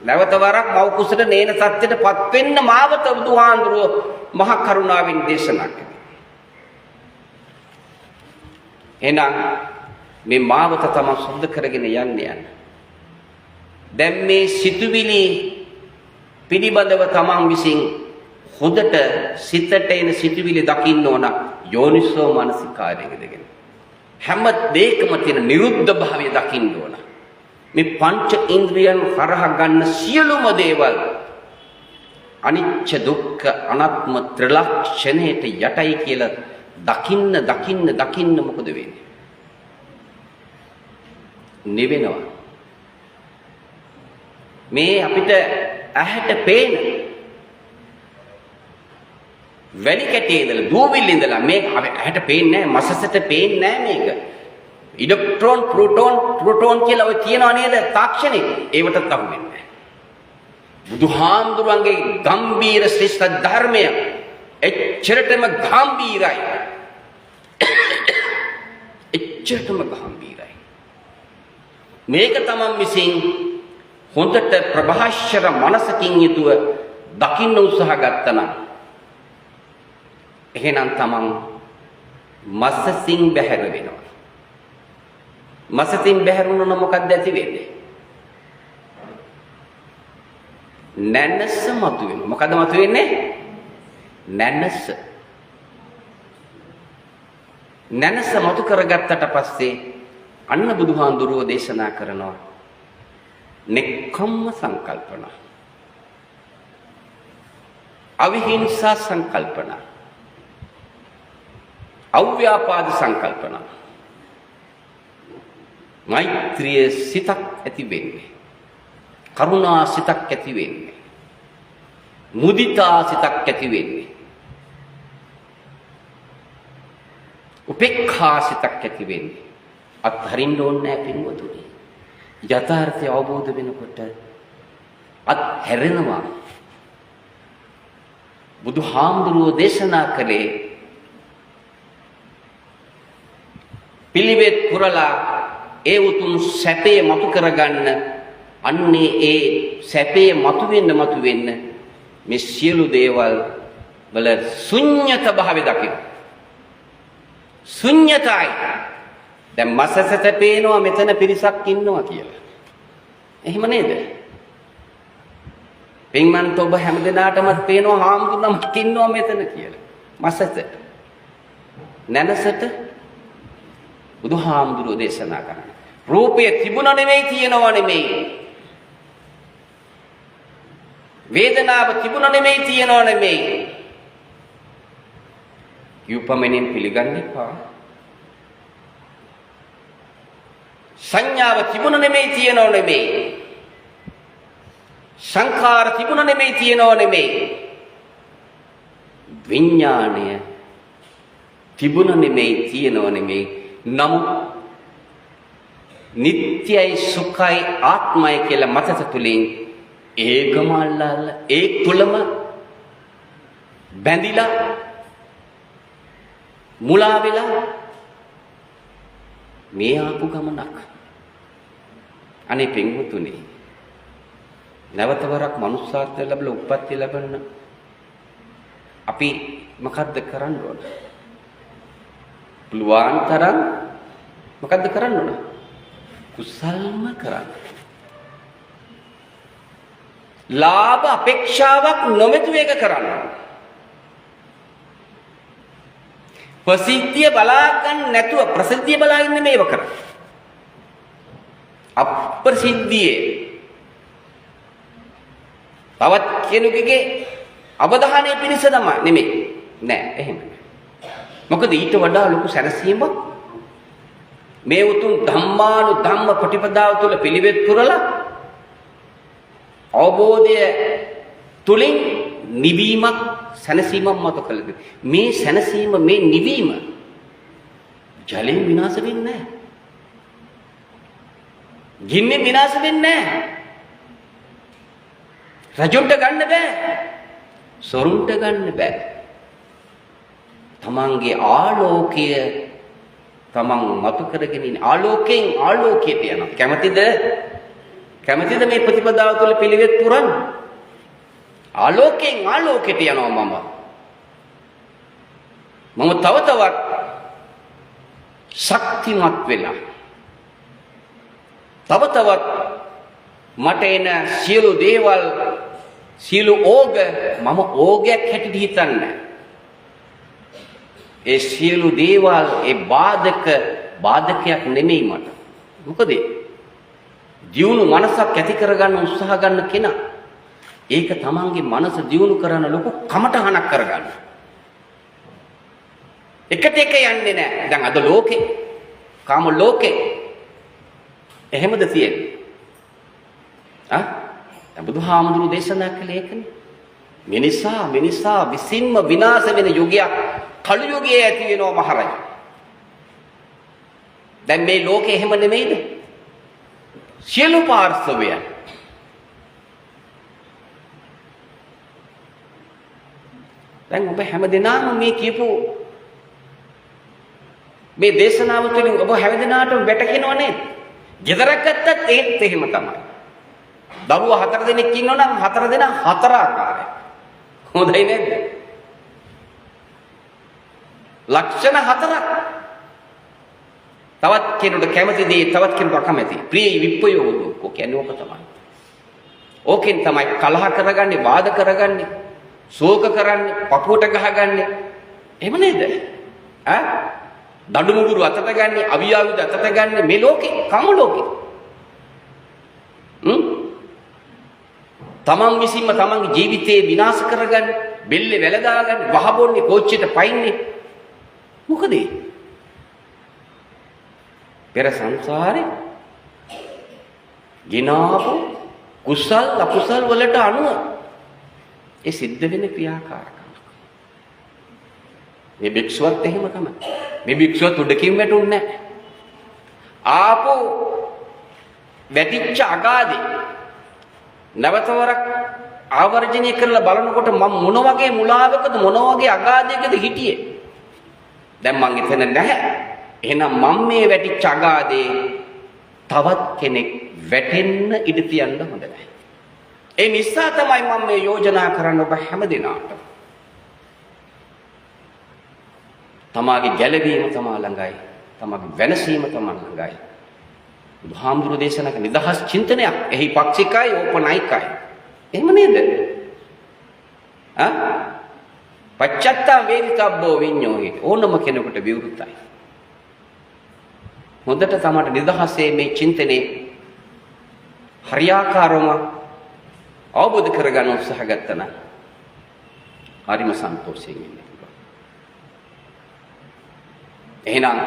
නැවත වරක් මව් කුසට නේන සත්‍යයටපත් වෙන්න මාවත බුදුහාඳුරුව මහ කරුණාවෙන් දේශනා කළේ. එහෙනම් මේ මාවත තමයි සුද්ධ කරගෙන යන්න යන්න. දැන් මේ සිතුවිලි පිළිබඳව තමන් විසින් හොඳට සිතට එන සිතුවිලි දකින්න ඕන යෝනිසෝ මනසිකාරයෙන් ඉඳගෙන. හැම දෙයකම තියෙන නිරුද්ධ භාවය දකින්න ඕන. මේ පංච ඉන්ද්‍රියන් හරහා ගන්න සියලුම දේවල් අනිච්ච දුක්ඛ අනාත්ම ත්‍රිලක්ෂණයට යටයි කියලා දකින්න දකින්න දකින්න මොකද වෙන්නේ? නිවෙනවා. මේ අපිට ඇහැට පේන වැලි කැටේ ඉඳලා දූවිල්ල ඉඳලා මේ ඇහැට පේන්නේ නැහැ, මසසට පේන්නේ නැහැ මේක. ඉලෙක්ට්‍රෝන, ප්‍රෝටෝන, ප්‍රෝටෝන කියලා ඔය කියනවා නේද තාක්ෂණේ? ඒවටත් අහු වෙන්නේ නැහැ. බුදුහාමුදුරන්ගේ ගම්බීර ශ්‍රේෂ්ඨ ධර්මය එච්චරටම ගාම්භීරයි. එච්චරටම ගාම්භීරයි. මේක තමන් විසින් හොඳට ප්‍රභාෂර මනසකින් යුතුව දකින්න උත්සාහ ගත්තා නම්, එහෙනම් තමන් මසසින් බැහැර වෙනවා. මසසින් බැහැර වුණොත් මොකක්ද ඇති වෙන්නේ? නැනස මතුවෙනවා. මොකද්ද මතුවෙන්නේ? නැනස. නැනස මතු කරගත්තට පස්සේ අන්න බුදුහාඳුරුව දේශනා කරනවා නෙක්ඛම්ම සංකල්පන, අවිහිංසා සංකල්පන, අව්‍යාපාද සංකල්පන, මෛත්‍රිය සිතක් ඇති වෙන්නේ, කරුණා සිතක් ඇති වෙන්නේ, මුදිතා සිතක් ඇති වෙන්නේ. උපේක්ඛා සිතක් ඇති වෙන්නේ. අත්හරින්න ඕනේ නෑ පින්වතුනි. යථාර්ථය අවබෝධ වෙනකොට අත් හැරෙනවා. බුදුහාමුදුරුවෝ දේශනා කළේ පිළිවෙත් පුරලා ඒ උතුම් සැපේ මතු කරගන්න. අන්නේ ඒ සැපේ මතුවෙන්න මතුවෙන්න මේ සියලු දේවල් වල ශුන්්‍යත භාවය දකින්න. ශුන්්‍යතයි. දැන් මසසත පේනවා මෙතන පිරිසක් ඉන්නවා කියලා. එහෙම නේද? පින්වන්ත ඔබ හැම දිනාටමත් පේනවා හාමුදුරුවෝ ඉන්නවා මෙතන කියලා. මසසට. නැනසට බුදුහාමුදුරුවෝ දේශනා කරන්නේ. රූපය තිබුණ නෙමෙයි, තියෙනව නෙමෙයි. වේදනාව තිබුණ නෙමෙයි, තියෙනව නෙමෙයි. යුපමෙනින් පිළිගන්න එපා. සංඥාව තිබුණ නෙමෙයි, තියෙනව නෙමෙයි. සංඛාර තිබුණ නෙමෙයි, තියෙනව නෙමෙයි. විඥාණය තිබුණ නෙමෙයි, තියෙනව නෙමෙයි. නමුත් නිට්ටයයි සුඛයි ආත්මයි කියලා මතක තුලින් ඒකම අල්ලා ඒ තුලම බැඳිලා මුලා වෙලා මේ ආපු ගමනක්. අනේ පින්වතුනි, නැවත වරක් මනුස්සාත්වය ලැබලා උප්පත්ති ලැබෙන්න අපි මොකද්ද කරන්න ඕන? පුළුවන් තරම් මොකද්ද කරන්න ඕන? කුසල්ම කරන්න. ලාභ අපේක්ෂාවක් නොමැතුව ඒක කරන්න. ප්‍රසිද්ධිය බලා ගන්න නැතුව, ප්‍රසිද්ධිය බලාගෙන නෙමෙයි ඒව කරන්නේ. අප්‍රසිද්ධියේ තවත් කෙනෙකුගේ අවධානය පිණිස තමයි නෙමෙයි. නෑ, එහෙම නෑ. මොකද ඊට වඩා ලොකු සැනසීමක් මේ උතුම් ධම්මානු ධම්ම ප්‍රතිපදාව තුළ පිළිවෙත් පුරලා අවබෝධය තුලින් නිවීමක් සැනසීමක් මත කළ දෙයි. මේ සැනසීම, මේ නිවීම ජලයෙන් විනාශ වෙන්නේ නැහැ. ගින්නෙන් විනාශ වෙන්නේ නැහැ. රජුන්ට ගන්න බෑ. සොරුන්ට ගන්න බෑ. තමන්ගේ ආලෝකය තමන් මතු කරගෙන ඉන්නේ. ආලෝකයෙන් ආලෝකයට යනවා. කැමතිද? කැමතිද මේ ප්‍රතිපදාව තුළ පිළිවෙත් පුරන්න? ආලෝකයෙන් ආලෝකයට යනවා මම. මම තව තවත් ශක්තිමත් වෙලා තව තවත් මට එන සියලු දේවල්, සියලු ඕග මම ඕගයක් හැටියට හිතන්නේ. ඒ සියලු දේවල් ඒ බාධකයක් නෙමෙයි මට. මොකද දියුණු මනසක් ඇති කරගන්න උත්සාහ ගන්න කෙනා ඒක තමන්ගේ මනස දියුණු කරන ලොකු කමටහනක් කරගන්න. එකට එක යන්නේ නැහැ. දැන් අද ලෝකේ, කාම ලෝකේ එහෙමද තියෙන්නේ? ආ? දැන් බුදුහාමුදුරු දේශනා කළේ ඒකනේ. මිනිසා මිනිසා විසින්ම විනාශ වෙන යුගයක්, කලු යුගයේ ඇති වෙනවා මහරජා. දැන් මේ ලෝකේ එහෙම නෙමෙයිද? සියලු පාර්ශවයන් දැන් ඔබ හැමදෙනාම මේ කියපු මේ දේශනාව තුළින් ඔබ හැමදෙනාටම වැටහෙනව නේද? ගෙදරක් ගත්තත් ඒත් එහෙම තමයි. දරුවෝ 4 දෙනෙක් ඉන්නවා නම් 4 දෙනා 4 ආකාරයි. හොඳයි නේද? ලක්ෂණ 4ක්. තවත් කෙනෙකුට කැමති දේ තවත් කෙනෙකුට අකමැති. ප්‍රිය විප්පයෝ දුක්ඛ කියන්නේ ඕක තමයි. ඕකෙන් තමයි කලහ කරගන්නේ, වාද කරගන්නේ, ශෝක කරන්නේ, පපුවට ගහගන්නේ. එහෙම නේද? ඈ දඬු මුගුරු අතට ගන්නේ, අවි ආයුධ අතට ගන්නේ මේ ලෝකේ, කාම ලෝකේ. තමන් විසින්ම තමන්ගේ ජීවිතේ විනාශ කරගන්නේ, බෙල්ලේ වැල දාගන්නේ, වහ බොන්නේ, කෝච්චියට පයින්නේ. මොකද ඒ? පෙර සංසාරේ ගෙනාවු කුසල් අකුසල් වලට අනුව ඒ සිද්ධ වෙන ක්‍රියාකාරකම්. මේ භික්ෂුවත් එහෙම තමයි. මේ භික්ෂුව තුඩකින් වැටුන්නේ නැහැ. ආපු වැටිච්ච අගාධේ නැවත වරක් ආවර්ජනය කරලා බලනකොට මම මොන වගේ මුලාවකද මොන වගේ අගාධයකද හිටියේ? දැන් මං එතන නැහැ. එහෙනම් මම මේ වැටිච්ච අගාධේ තවත් කෙනෙක් වැටෙන්න ඉඩ තියන්න හොඳ නැහැ. ඒ නිසා තමයි මම මේ යෝජනා කරන්න ඔබ හැම දිනාටම. තමාගේ ගැලවීම තමා ළඟයි. තමාගේ වෙනසීම තමා ළඟයි. බුදුහාමුදුරුවෝ දේශනා කරන නිදහස් චින්තනයක්. එහි පක්ෂිකයි ඕපනයිකයි. එහෙම නේද? ආ? පච්චත්තා වේදිතබ්බෝ විඤ්ඤෝහි. ඕනම කෙනෙකුට විවෘතයි. හොඳට තමාට නිදහසේ මේ චින්තනේ හරියාකාරවම අවබෝධ කරගන්න උත්සාහ ගත්තා නම් හරිම සන්තෝෂයෙන් ඉන්න පුළුවන්. එහෙනම්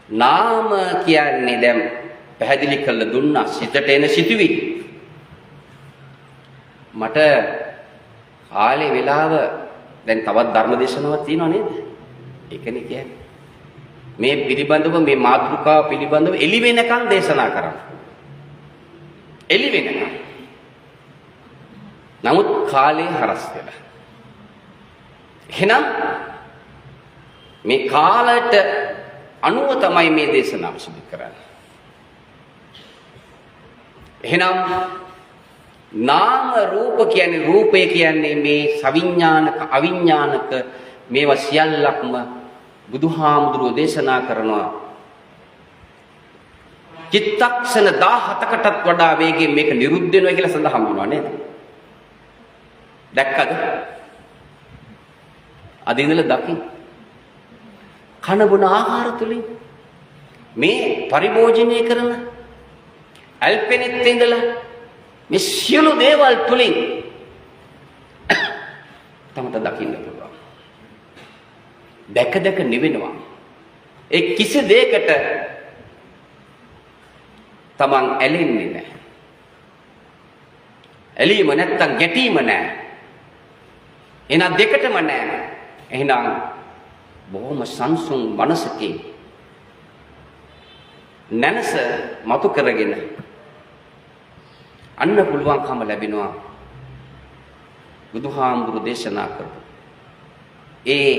නාම කියන්නේ දැන් පැහැදිලි කරලා දුන්නා සිතට එන සිතුවිලි. මට කාලේ වෙලාව දැන් තවත් ධර්ම දේශනාවක් තියෙනව නේද? ඒකනේ කියන්නේ. මේ පිළිබඳව මේ මාතෘකාව පිළිබඳව එළි වෙනකන් දේශනා කරන්න. එළි වෙනකන්. නමුත් කාලේ හරස් වෙලා. එහෙනම් මේ කාලයට අනුව තමයි මේ දේශනාව සිදු කරන්නේ. එහෙනම් නාම රූප කියන්නේ රූපය කියන්නේ මේ සවිඥානික අවිඥානික මේවා සියල්ලක්ම බුදුහාමුදුරුවෝ දේශනා කරනවා. චිත්තක්ෂණ 17කටත් වඩා වේගයෙන් මේක නිරුද්ධ වෙනවා කියලා සඳහන් වෙනවා නේද? දැක්කද? අද ඉඳලා දකින්න. කන බොන ආහාර තුලින් මේ පරිභෝජනය කරන ඇල්පෙනෙත් ඉඳලා මේ සියලු දේවල් තුලින් තමට දකින්න පුළුවන්. දැක දැක නිවෙනවා. ඒ කිසි දෙයකට තමන් ඇලෙන්නේ නැහැ. ඇලීම නැත්තම් ගැටීම නැහැ. එහෙනම් දෙකටම නැහැ. එහෙනම් බොහොම සංසුන් මනසකින් නැනස මතු කරගෙන අන්න පුළුවන්කම ලැබෙනවා බුදුහාමුදුරු දේශනා කරපු ඒ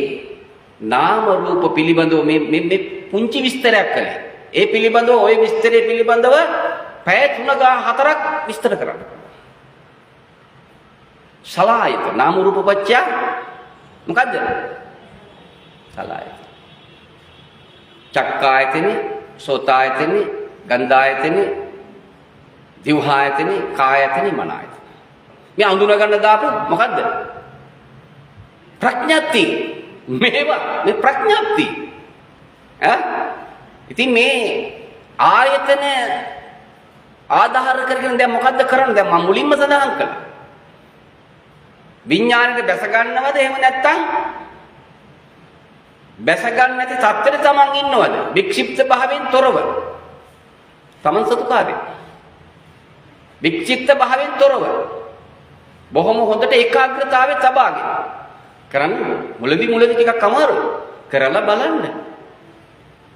නාම රූප පිළිබඳව මේ මේ මේ පුංචි විස්තරයක් කළේ. ඒ පිළිබඳව ඔය විස්තරය පිළිබඳව පැය 3 4ක් විස්තර කරන්න පුළුවන්. සලායත නාම රූප පත්‍ය මොකද්ද? සලායත. චක්කායතනෙ, සෝතායතනෙ, ගන්ධායතනෙ, දිවහායතනෙ, කායතනෙ, මනායතනෙ. මේ අඳුන ගන්න දාපු මොකද්ද? ප්‍රඥප්ති. මේවා මේ ප්‍රඥප්ති. ඈ ඉතින් මේ ආයතන ආධාර කරගෙන දැන් මොකද්ද කරන්නේ? දැන් මම මුලින්ම සඳහන් කළා. විඥාණයට බැස ගන්නවද එහෙම නැත්නම් බැස ගන්න නැති තත්ත්වෙට තමන් ඉන්නවද? වික්ෂිප්ත භාවයෙන් තොරව. තමන් සතුකාරය. වික්ෂිප්ත භාවයෙන් තොරව. බොහොම හොඳට ඒකාග්‍රතාවය තබාගෙන කරන්න මුලදි මුලදි ටිකක් අමාරුයි. කරලා බලන්න.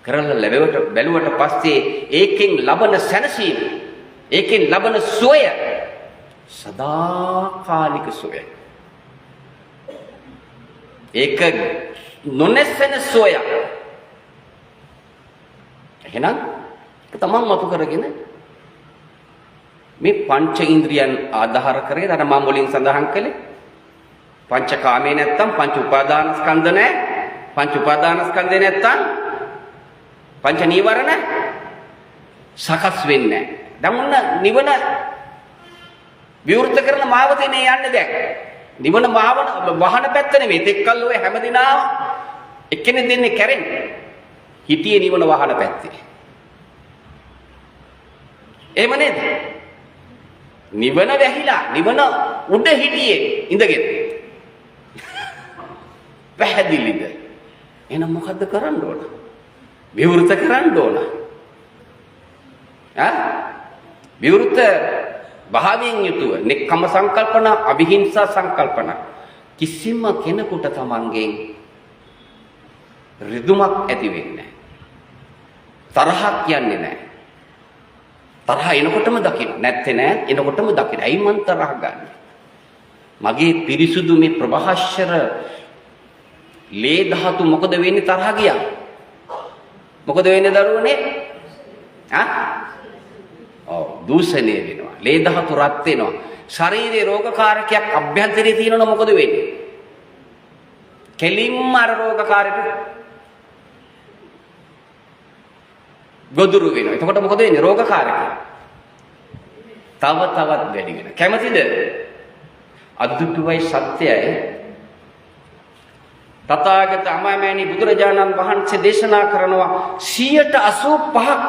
කරලා ලැබෙවට බැලුවට පස්සේ ඒකෙන් ලබන සැනසීම, ඒකෙන් ලබන සුවය සදාකාලික සුවය. ඒක නොනැසෙන සුවයක්. එහෙනම් ඒක තමන් මතු කරගෙන මේ පංච ඉන්ද්‍රියන් ආධාර කරගෙන අර මම මුලින් සඳහන් කළේ පංචකාමේ නැත්තම් පංච උපාදානස්කන්ධ නැහැ. පංච උපාදානස්කන්ධේ නැත්තම් පංච නීවරණ සකස් වෙන්නේ නැහැ. දැන් ඔන්න නිවන විවෘත කරන මාවතේ නේ යන්නේ දැන්. නිවන මාවන වහන පැත්ත නෙමෙයි. තෙක්කල් ඔය හැමදිනාම එක්කෙනෙක් දෙන්නේ කැරෙන්නේ. හිටියේ නිවන වහන පැත්තේ. එහෙම නේද? නිවන වැහිලා නිවන උඩ හිටියේ ඉඳගෙන. පැහැදිලිද? එහෙනම් මොකද්ද කරන්න ඕන? විවෘත කරන්න ඕන. ඈ විවෘත භාවයෙන් යුතුව නෙක්ඛම්ම සංකල්පන, අවිහිංසා සංකල්පන කිසිම කෙනෙකුට තමන්ගෙන් රිදුමක් ඇති වෙන්නේ නැහැ. තරහක් යන්නේ නැහැ. තරහ එනකොටම දකින්න. නැත්තේ නෑ, එනකොටම දකින්න. ඇයි මං තරහ ගන්නෙ? මගේ පිරිසුදු මේ ප්‍රභාෂර ලේ ධාතු මොකද වෙන්නේ තරහ ගියා? මොකද වෙන්නේ දරුවනේ? ආ? ඔව්, දූෂණය වෙනවා. ලේ ධාතු රත් වෙනවා. ශරීරයේ රෝගකාරකයක් අභ්‍යන්තරයේ තියෙනවනම් මොකද වෙන්නේ? කෙලින්ම අර රෝගකාරයට ගොදුරු වෙනවා. එතකොට මොකද වෙන්නේ? රෝගකාරකය තව තවත් වැඩි වෙනවා. කැමතිද? අද්දුටුවයි සත්‍යයි. තථාගත අමාමෑණී බුදුරජාණන් වහන්සේ දේශනා කරනවා 85ක්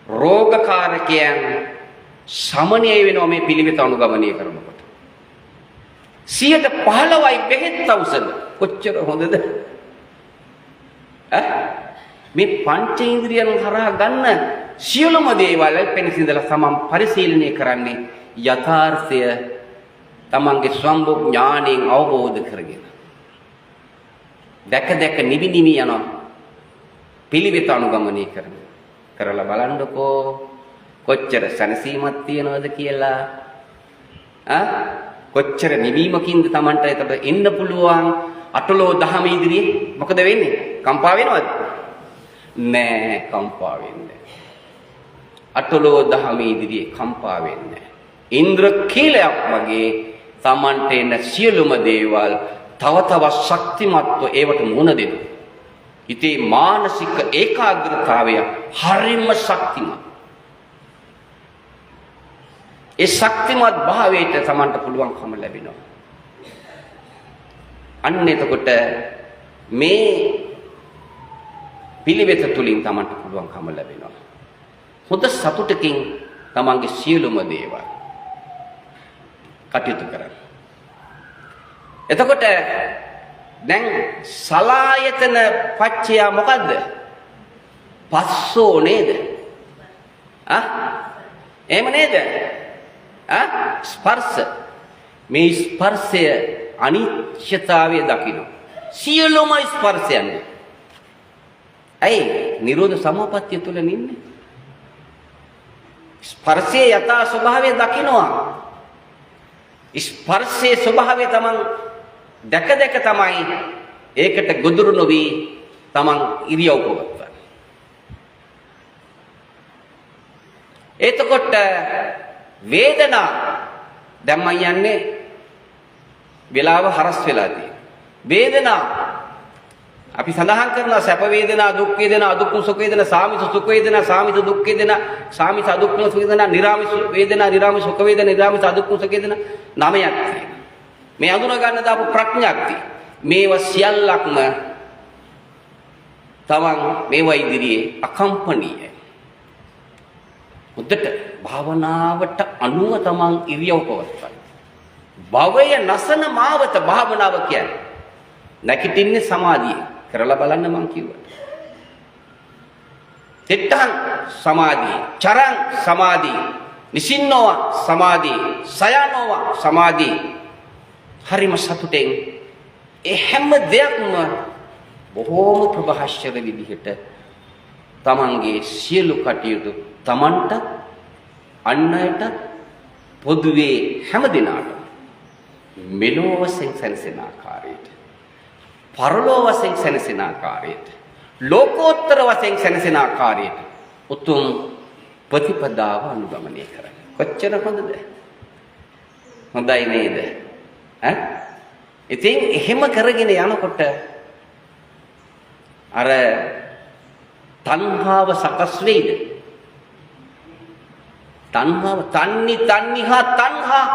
රෝගකාරකයන් සමනය වෙනවා මේ පිළිවෙත අනුගමනය කරනකොට. 15%යි බෙහෙත් ඖෂධ. කොච්චර හොඳද? ඈ මේ පංචේන්ද්‍රියන් හරහා ගන්න සියලුම දේවල් පෙනසින්දලා තමන් පරිශීලනය කරන්නේ යථාර්ථය තමන්ගේ ස්වම්භ ඥාණයෙන් අවබෝධ කරගෙන. දැක දැක නිවි නිවි යනවා පිළිවෙත අනුගමනය කරන. කරලා බලන්නකෝ කොච්චර සැනසීමක් තියනවද කියලා. ආ කොච්චර නිවීමකින්ද තමන්ට එතකොට එන්න පුළුවන්. අටලෝ දහම ඉදිරියේ මොකද වෙන්නේ? කම්පා වෙනවද? නෑ, කම්පා වෙන්නේ. අටලෝ දහම ඉදිරියේ කම්පා වෙන්නේ. ඉන්ද්‍ර කීලයක් වගේ තමන්ට එන සියලුම දේවල් තව තවත් ශක්තිමත්ව ඒවට මුහුණ දෙනවා. හිතේ මානසික ඒකාග්‍රතාවය හරිම ශක්තිමත්. ඒ ශක්තිමත් භාවයට තමන්ට පුළුවන්කම ලැබෙනවා. අන්න එතකොට මේ පිළිවෙත තුලින් තමන්ට පුළුවන්කම ලැබෙනවා. හොඳ සතුටකින් තමන්ගේ සියලුම දේවල් කටයුතු කරන්න. එතකොට දැන් සලායතන පච්චය මොකද්ද? පස්සෝ නේද? ආ? එහෙම නේද? ආ? ස්පර්ශ. මේ ස්පර්ශය අනිත්‍යතාවය දකින්න. සියලුම ස්පර්ශයන්. ඇයි? නිරෝධ සමාපත්තිය තුල නින්නේ. ස්පර්ශයේ යථා ස්වභාවය දකින්නවා. ස්පර්ශයේ ස්වභාවය තමන් දැක දැක තමයි ඒකට ගොදුරු නොවි තමන් ඉරියව් පවත්වන්නේ. එතකොට වේදනා දැන් මං යන්නේ වෙලාව හරස් වෙලා තියෙනවා. වේදනා අපි සඳහන් කරනවා සැප වේදනා, දුක් වේදනා, අදුක්ඛ සුඛ වේදනා, සාමිස සුඛ වේදනා, සාමිස දුක් වේදනා, සාමිස අදුක්ඛ සුඛ වේදනා, නිරාමිස වේදනා, නිරාමිස සුඛ වේදනා, නිරාමිස අදුක්ඛ සුඛ වේදනා නවයක් තියෙනවා. මේ අඳුන ගන්න දාපු ප්‍රඥාක්ති මේවා සියල්ලක්ම තමන් මේවා ඉදිරියේ අකම්පනීයයි. හොඳට භාවනාවට අනුව තමන් ඉරියව් පවත්වන්න. භවය නසන මාවත භාවනාව කියන්නේ. නැගිටින්නේ සමාධියෙන්. කරලා බලන්න මං කිව්වා. තිට්ඨං සමාධි, චරං සමාධි, නිසින්නෝව සමාධි, සයනෝව සමාධි. හරිම සතුටෙන් ඒ හැම දෙයක්ම බොහෝම ප්‍රභාෂර විදිහට තමන්ගේ සියලු කටයුතු තමන්ට අන් අයට පොදුවේ හැම දිනාටම මෙලොව වශයෙන් සැනසෙන ආකාරයට, පරලොව වශයෙන් සැනසෙන ආකාරයට, ලෝකෝත්තර වශයෙන් සැනසෙන ආකාරයට උතුම් ප්‍රතිපදාව අනුගමනය කරන්න. කොච්චර හොඳද? හොඳයි නේද? ඈ? ඉතින් එහෙම කරගෙන යනකොට අර තණ්හාව සකස් වෙයිද? තණ්හාව තන්නි තන්නිහා තණ්හා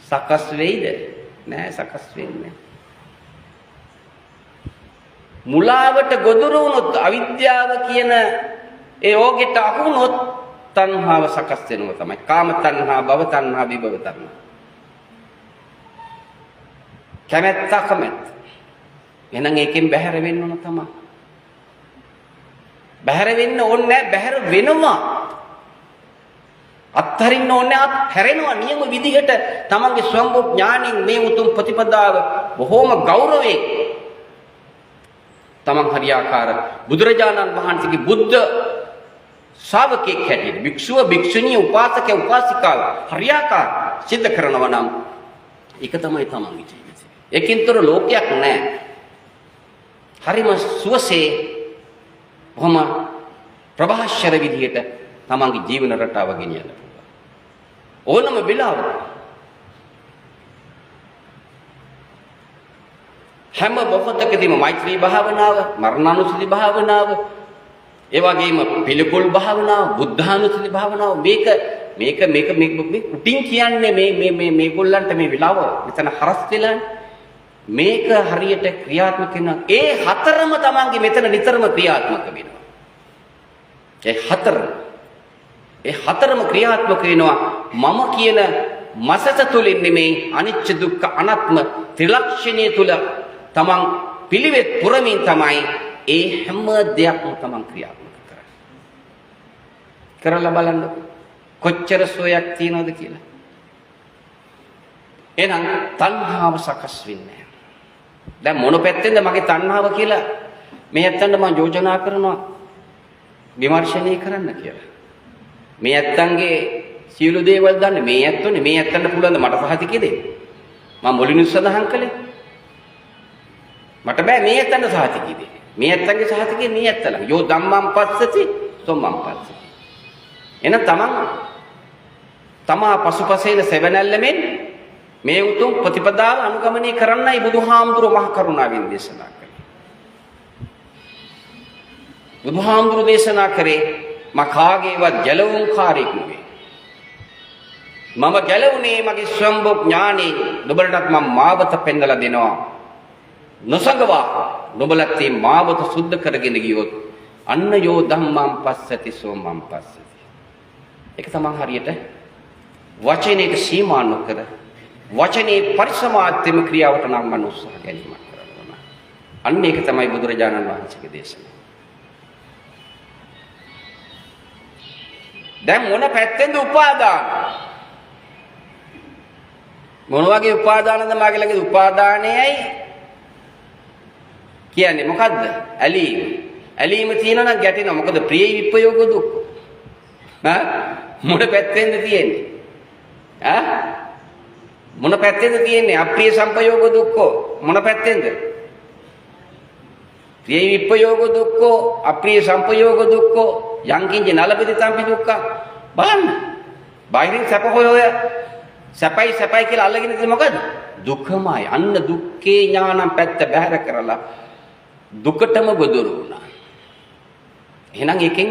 සකස් වෙයිද? නෑ, සකස් වෙන්නේ නෑ. මුලාවට ගොදුරු වුණොත්, අවිද්‍යාව කියන ඒ ඕගෙට අහු වුණොත් තණ්හාව සකස් වෙනවා තමයි. කාම තණ්හා, භව තණ්හා, විභව තණ්හා. කැමැත්ත අකමැත්ත. එහෙනම් ඒකෙන් බැහැර වෙන්න ඕන තමයි. බැහැර වෙන්න ඕනේ නෑ, බැහැර වෙනවා. අත්හරින්න ඕනේ, අත්හැරෙනවා. නියම විදිහට තමන්ගේ ස්වයංබෝ ඥාණයෙන් මේ උතුම් ප්‍රතිපදාව බොහෝම ගෞරවයෙන් තමන් හරියාකාර බුදුරජාණන් වහන්සේගේ බුද්ධ ශ්‍රාවකෙක් හැටියට භික්ෂුව, භික්ෂුණිය, උපාසකයා, උපාසිකාව හරියාකාර සිද්ධ කරනවා නම් ඒක තමයි තමන්ගේ ජීවිතය. ඒකින්තර ලෝකයක් නෑ. හරිම සුවසේ බොහොම ප්‍රභාෂර විදිහට තමන්ගේ ජීවන රටාව ගෙනියන්න පුළුවන්. ඕනම වෙලාවක හැම මොහොතකදීම මෛත්‍රී භාවනාව, මරණානුස්සති භාවනාව, ඒ වගේම පිළිකුල් භාවනාව, බුද්ධානුස්සති භාවනාව, මේක මේක මේක මේ උටින් කියන්නේ මේ මේ මේ මේගොල්ලන්ට මේ වෙලාව මෙතන හරස් වෙලානේ. මේක හරියට ක්‍රියාත්මක වෙනවා. ඒ හතරම තමන්ගේ මෙතන නිතරම ක්‍රියාත්මක වෙනවා. ඒ හතරම ක්‍රියාත්මක වෙනවා. මම කියන මසස තුලින් නෙමෙයි, අනිච්ච දුක්ඛ අනාත්ම ත්‍රිලක්ෂණය තුල තමන් පිළිවෙත් පුරමින් තමයි ඒ හැම දෙයක්ම තමන් ක්‍රියාත්මක කරන්නේ. කරලා බලන්නකෝ කොච්චර සෝයක් තියනවද කියලා. එහෙනම් තණ්හාව සකස් වෙන්නේ නැහැ. දැන් මොන පැත්තෙන්ද මගේ තණ්හාව කියලා මේ ඇත්තන්ට මම යෝජනා කරනවා විමර්ශනය කරන්න කියලා. මේ ඇත්තන්ගේ සියලු දේවල් දන්නේ මේ ඇත්තෝනේ. මේ ඇත්තන්ට පුළුවන් ද මට සහතිකය දෙන්න? මම මුලින්ම සඳහන් කළේ මට බෑ මේ ඇත්තන්ට සහතිකය දෙන්න. මේ ඇත්තන්ගේ සහතිකය මේ ඇත්ත ළඟ. යෝ ධම්මං පස්සති සොම්මං පස්සති. එහෙනම් තමන් තමා පසුපසේන සෙවණැල්ලෙන් මේ උතුම් ප්‍රතිපදාව අනුගමනය කරන්නයි බුදුහාමුදුරුවෝ මහ කරුණාවෙන් දේශනා කළේ. බුදුහාමුදුරුවෝ දේශනා කරේ මා කාගේවත් ගැලවුම්කාරයෙක් නෙවෙයි. මම ගැලවුනේ මගේ ස්වයංබෝ ඥානෙ. නුඹලටත් මම මාවත පෙන්නලා දෙනවා. නොසඟවා නුඹලත් මේ මාවත සුද්ධ කරගෙන ගියොත් අන්න යෝ ධම්මං පස්සති සෝමං පස්සති. ඒක තමන් හරියට වචනයට සීමා නොකර වචනේ පරිසමාත්‍යම ක්‍රියාවට නංවන්න උත්සාහ ගැනීමක් කරනවා. අන්න ඒක තමයි බුදුරජාණන් වහන්සේගේ දේශනාව. දැන් මොන පැත්තෙන්ද උපාදාන? මොන වගේ උපාදානද මාගේ ළඟ? උපාදානයයි කියන්නේ මොකද්ද? ඇලීම. ඇලීම තියෙනවා නම් ගැටෙනවා. මොකද ප්‍රිය විප්‍රයෝග දුක්ඛ. ඈ මොන පැත්තෙන්ද තියෙන්නේ? ඈ මොන පැත්තෙන්ද තියෙන්නේ? අප්‍රිය සංපයෝග දුක්ඛෝ මොන පැත්තෙන්ද? ප්‍රිය විප්‍රයෝග දුක්ඛෝ, අප්‍රිය සංපයෝග දුක්ඛෝ, යං කිංච නලපති තම්පි දුක්ඛ. බලන්න. බාහිරින් සැප හොය හොය සැපයි සැපයි කියලා අල්ලගෙන ඉතින් මොකද? දුකමයි. අන්න දුක්ඛේ ඥානම් පැත්ත බැහැර කරලා දුකටම ගොදුරු වුණා. එහෙනම් එකෙන්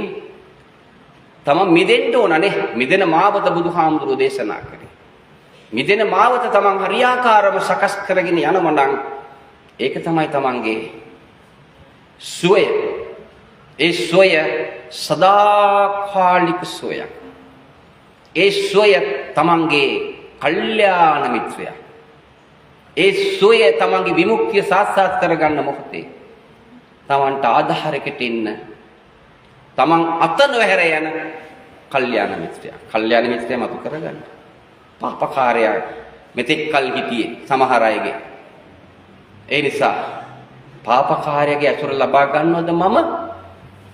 තමන් මිදෙන්න ඕනනේ. මිදෙන මාවත බුදුහාමුදුරුවෝ දේශනා කරේ. මිදෙන මාවත තමන් හරියාකාරව සකස් කරගෙන යනවා නම් ඒක තමයි තමන්ගේ සුවය. ඒ සුවය සදාකාලික සුවයක්. ඒ සුවය තමන්ගේ කල්යාණ මිත්‍රයා. ඒ සුවය තමන්ගේ විමුක්තිය සාක්ෂාත් කරගන්න මොහොතේ තමන්ට ආධාරයකට ඉන්න, තමන් අත නොහැර යන කල්යාණ මිත්‍රයා. කල්යාණ මිත්‍රයා මතු කරගන්න. පාපකාරයා මෙතෙක් කල් හිටියේ සමහර අයගේ. ඒ නිසා පාපකාරයාගේ ඇසුර ලබා ගන්නවද මම?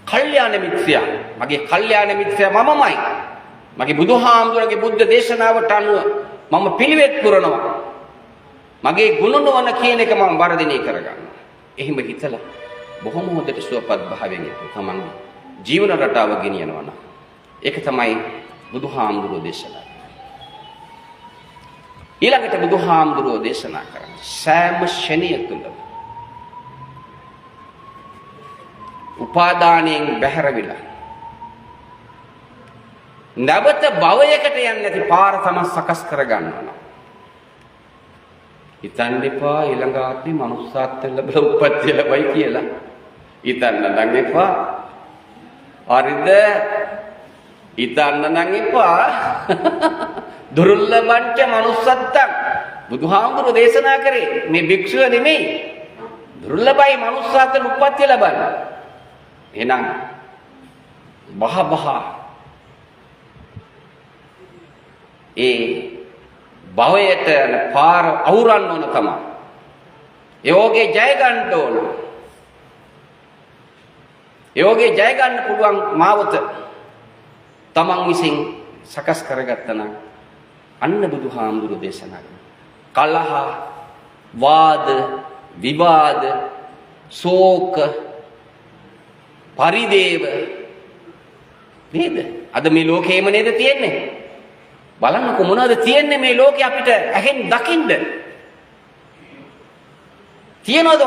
කල්යාණ මිත්‍රයා. මගේ කල්යාණ මිත්‍රයා මමමයි. මගේ බුදුහාමුදුරගේ බුද්ධ දේශනාවට අනුව මම පිළිවෙත් පුරනවා. මගේ ගුණ නොවන කියන එක මම වර්ධනය කරගන්නවා. එහෙම හිතලා බොහොම හොඳට සුවපත් භාවයෙන් යුතුව තමන්ගේ ජීවන රටාව ගෙනියනවා නම් ඒක තමයි බුදුහාමුදුරුවෝ දේශනා කරන්නේ. ඊළඟට බුදුහාමුදුරුවෝ දේශනා කරන්නේ සෑම ක්ෂණය තුළම උපාදානයෙන් බැහැර වෙලා නැවත භවයකට යන්නේ නැති පාර තම සකස් කරගන්නවා නම් හිතන්න එපා ඊළඟ ආත්මේ මනුස්සාත්ම ලැබලා උප්පත්තිය ලැබයි කියලා. හිතන්න නම් එපා. හරිද? හිතන්න නම් එපා. දුර්ලභංච මනුස්සත්තං. බුදුහාමුදුරුවෝ දේශනා කරේ මේ භික්ෂුව නෙමෙයි. දුර්ලභයි මනුස්සාත්ම උප්පත්තිය ලබන්න. එහෙනම් බහ බහ ඒ භවයට යන පාර අවුරන්න ඕන තමයි. යෝගේ ජය ගන්න ඕන. ඒ වගේ ජය ගන්න පුළුවන් මාවත තමන් විසින් සකස් කරගත්තා නම් අන්න බුදුහාමුදුරු දේශනා කරනවා. කලහ, වාද, විවාද, ශෝක, පරිදේව නේද? අද මේ ලෝකේම නේද තියෙන්නේ? බලන්නකො මොනවද තියෙන්නේ මේ ලෝකේ අපිට ඇහෙන් දකින්න. තියනවද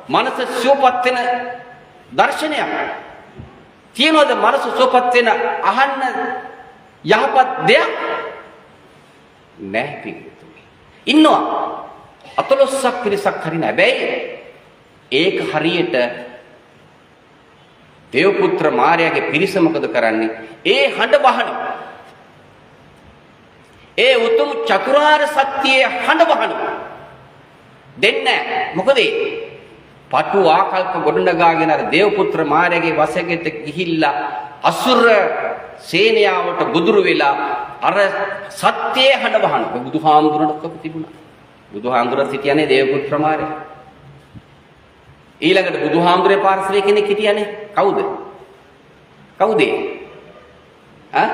මනස සුවපත් වෙන දර්ශනයක්? තියනවද මනස සුවපත් වෙන අහන්න යහපත් දෙයක්? නෑ පිටුතුනි. ඉන්නවා අතලොස්සක් පිරිසක් හරි නෑ. හැබැයි ඒක හරියට දේවපුත්‍ර මාරයාගේ පිරිස මොකද කරන්නේ? ඒ හඬ වහනවා. ඒ උතුම් චතුරාර්ය සත්‍යයේ හඬ වහනවා. දෙන්නේ නැහැ. මොකද ඒ පටු ආකල්ප ගොඩනගාගෙන අර දේවපුත්‍ර මාරයාගේ වසඟෙට ගිහිල්ලා අසුර සේනාවට ගුදුරු වෙලා අර සත්‍යයේ හඬ වහනවා. බුදුහාමුදුරන්ට ඔක තිබුණා. බුදුහාමුදුරන් හිටියනේ දේවපුත්‍ර මාරයා. ඊළඟට බුදුහාමුදුරේ පාර්ශවයේ කෙනෙක් හිටියනේ. කවුද? කවුද ඒ? ඈ?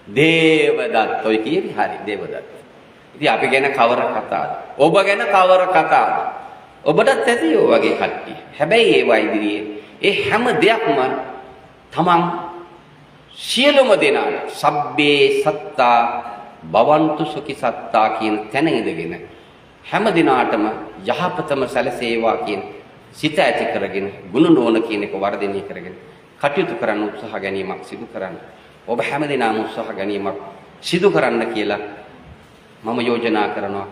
දේවදත්ත. ඔය කියන්නේ හරි, දේවදත්ත. ඉතින් අපි ගැන කවර කතාවද? ඔබ ගැන කවර කතාවද? ඔබටත් ඇති ඔය වගේ කට්ටිය. හැබැයි ඒවා ඉදිරියේ ඒ හැම දෙයක්ම තමන් සියලුම දෙනාට සබ්බේ සත්තා භවන්තු සුඛි සත්තා කියන තැන ඉඳගෙන හැම දිනාටම යහපතම සැලසේවා කියන සිත ඇති කරගෙන ගුණ නෝන කියන එක වර්ධනය කරගෙන කටයුතු කරන්න උත්සාහ ගැනීමක් සිදු කරන්න. ඔබ හැම දිනාම උත්සාහ ගැනීමක් සිදු කරන්න කියලා මම යෝජනා කරනවා.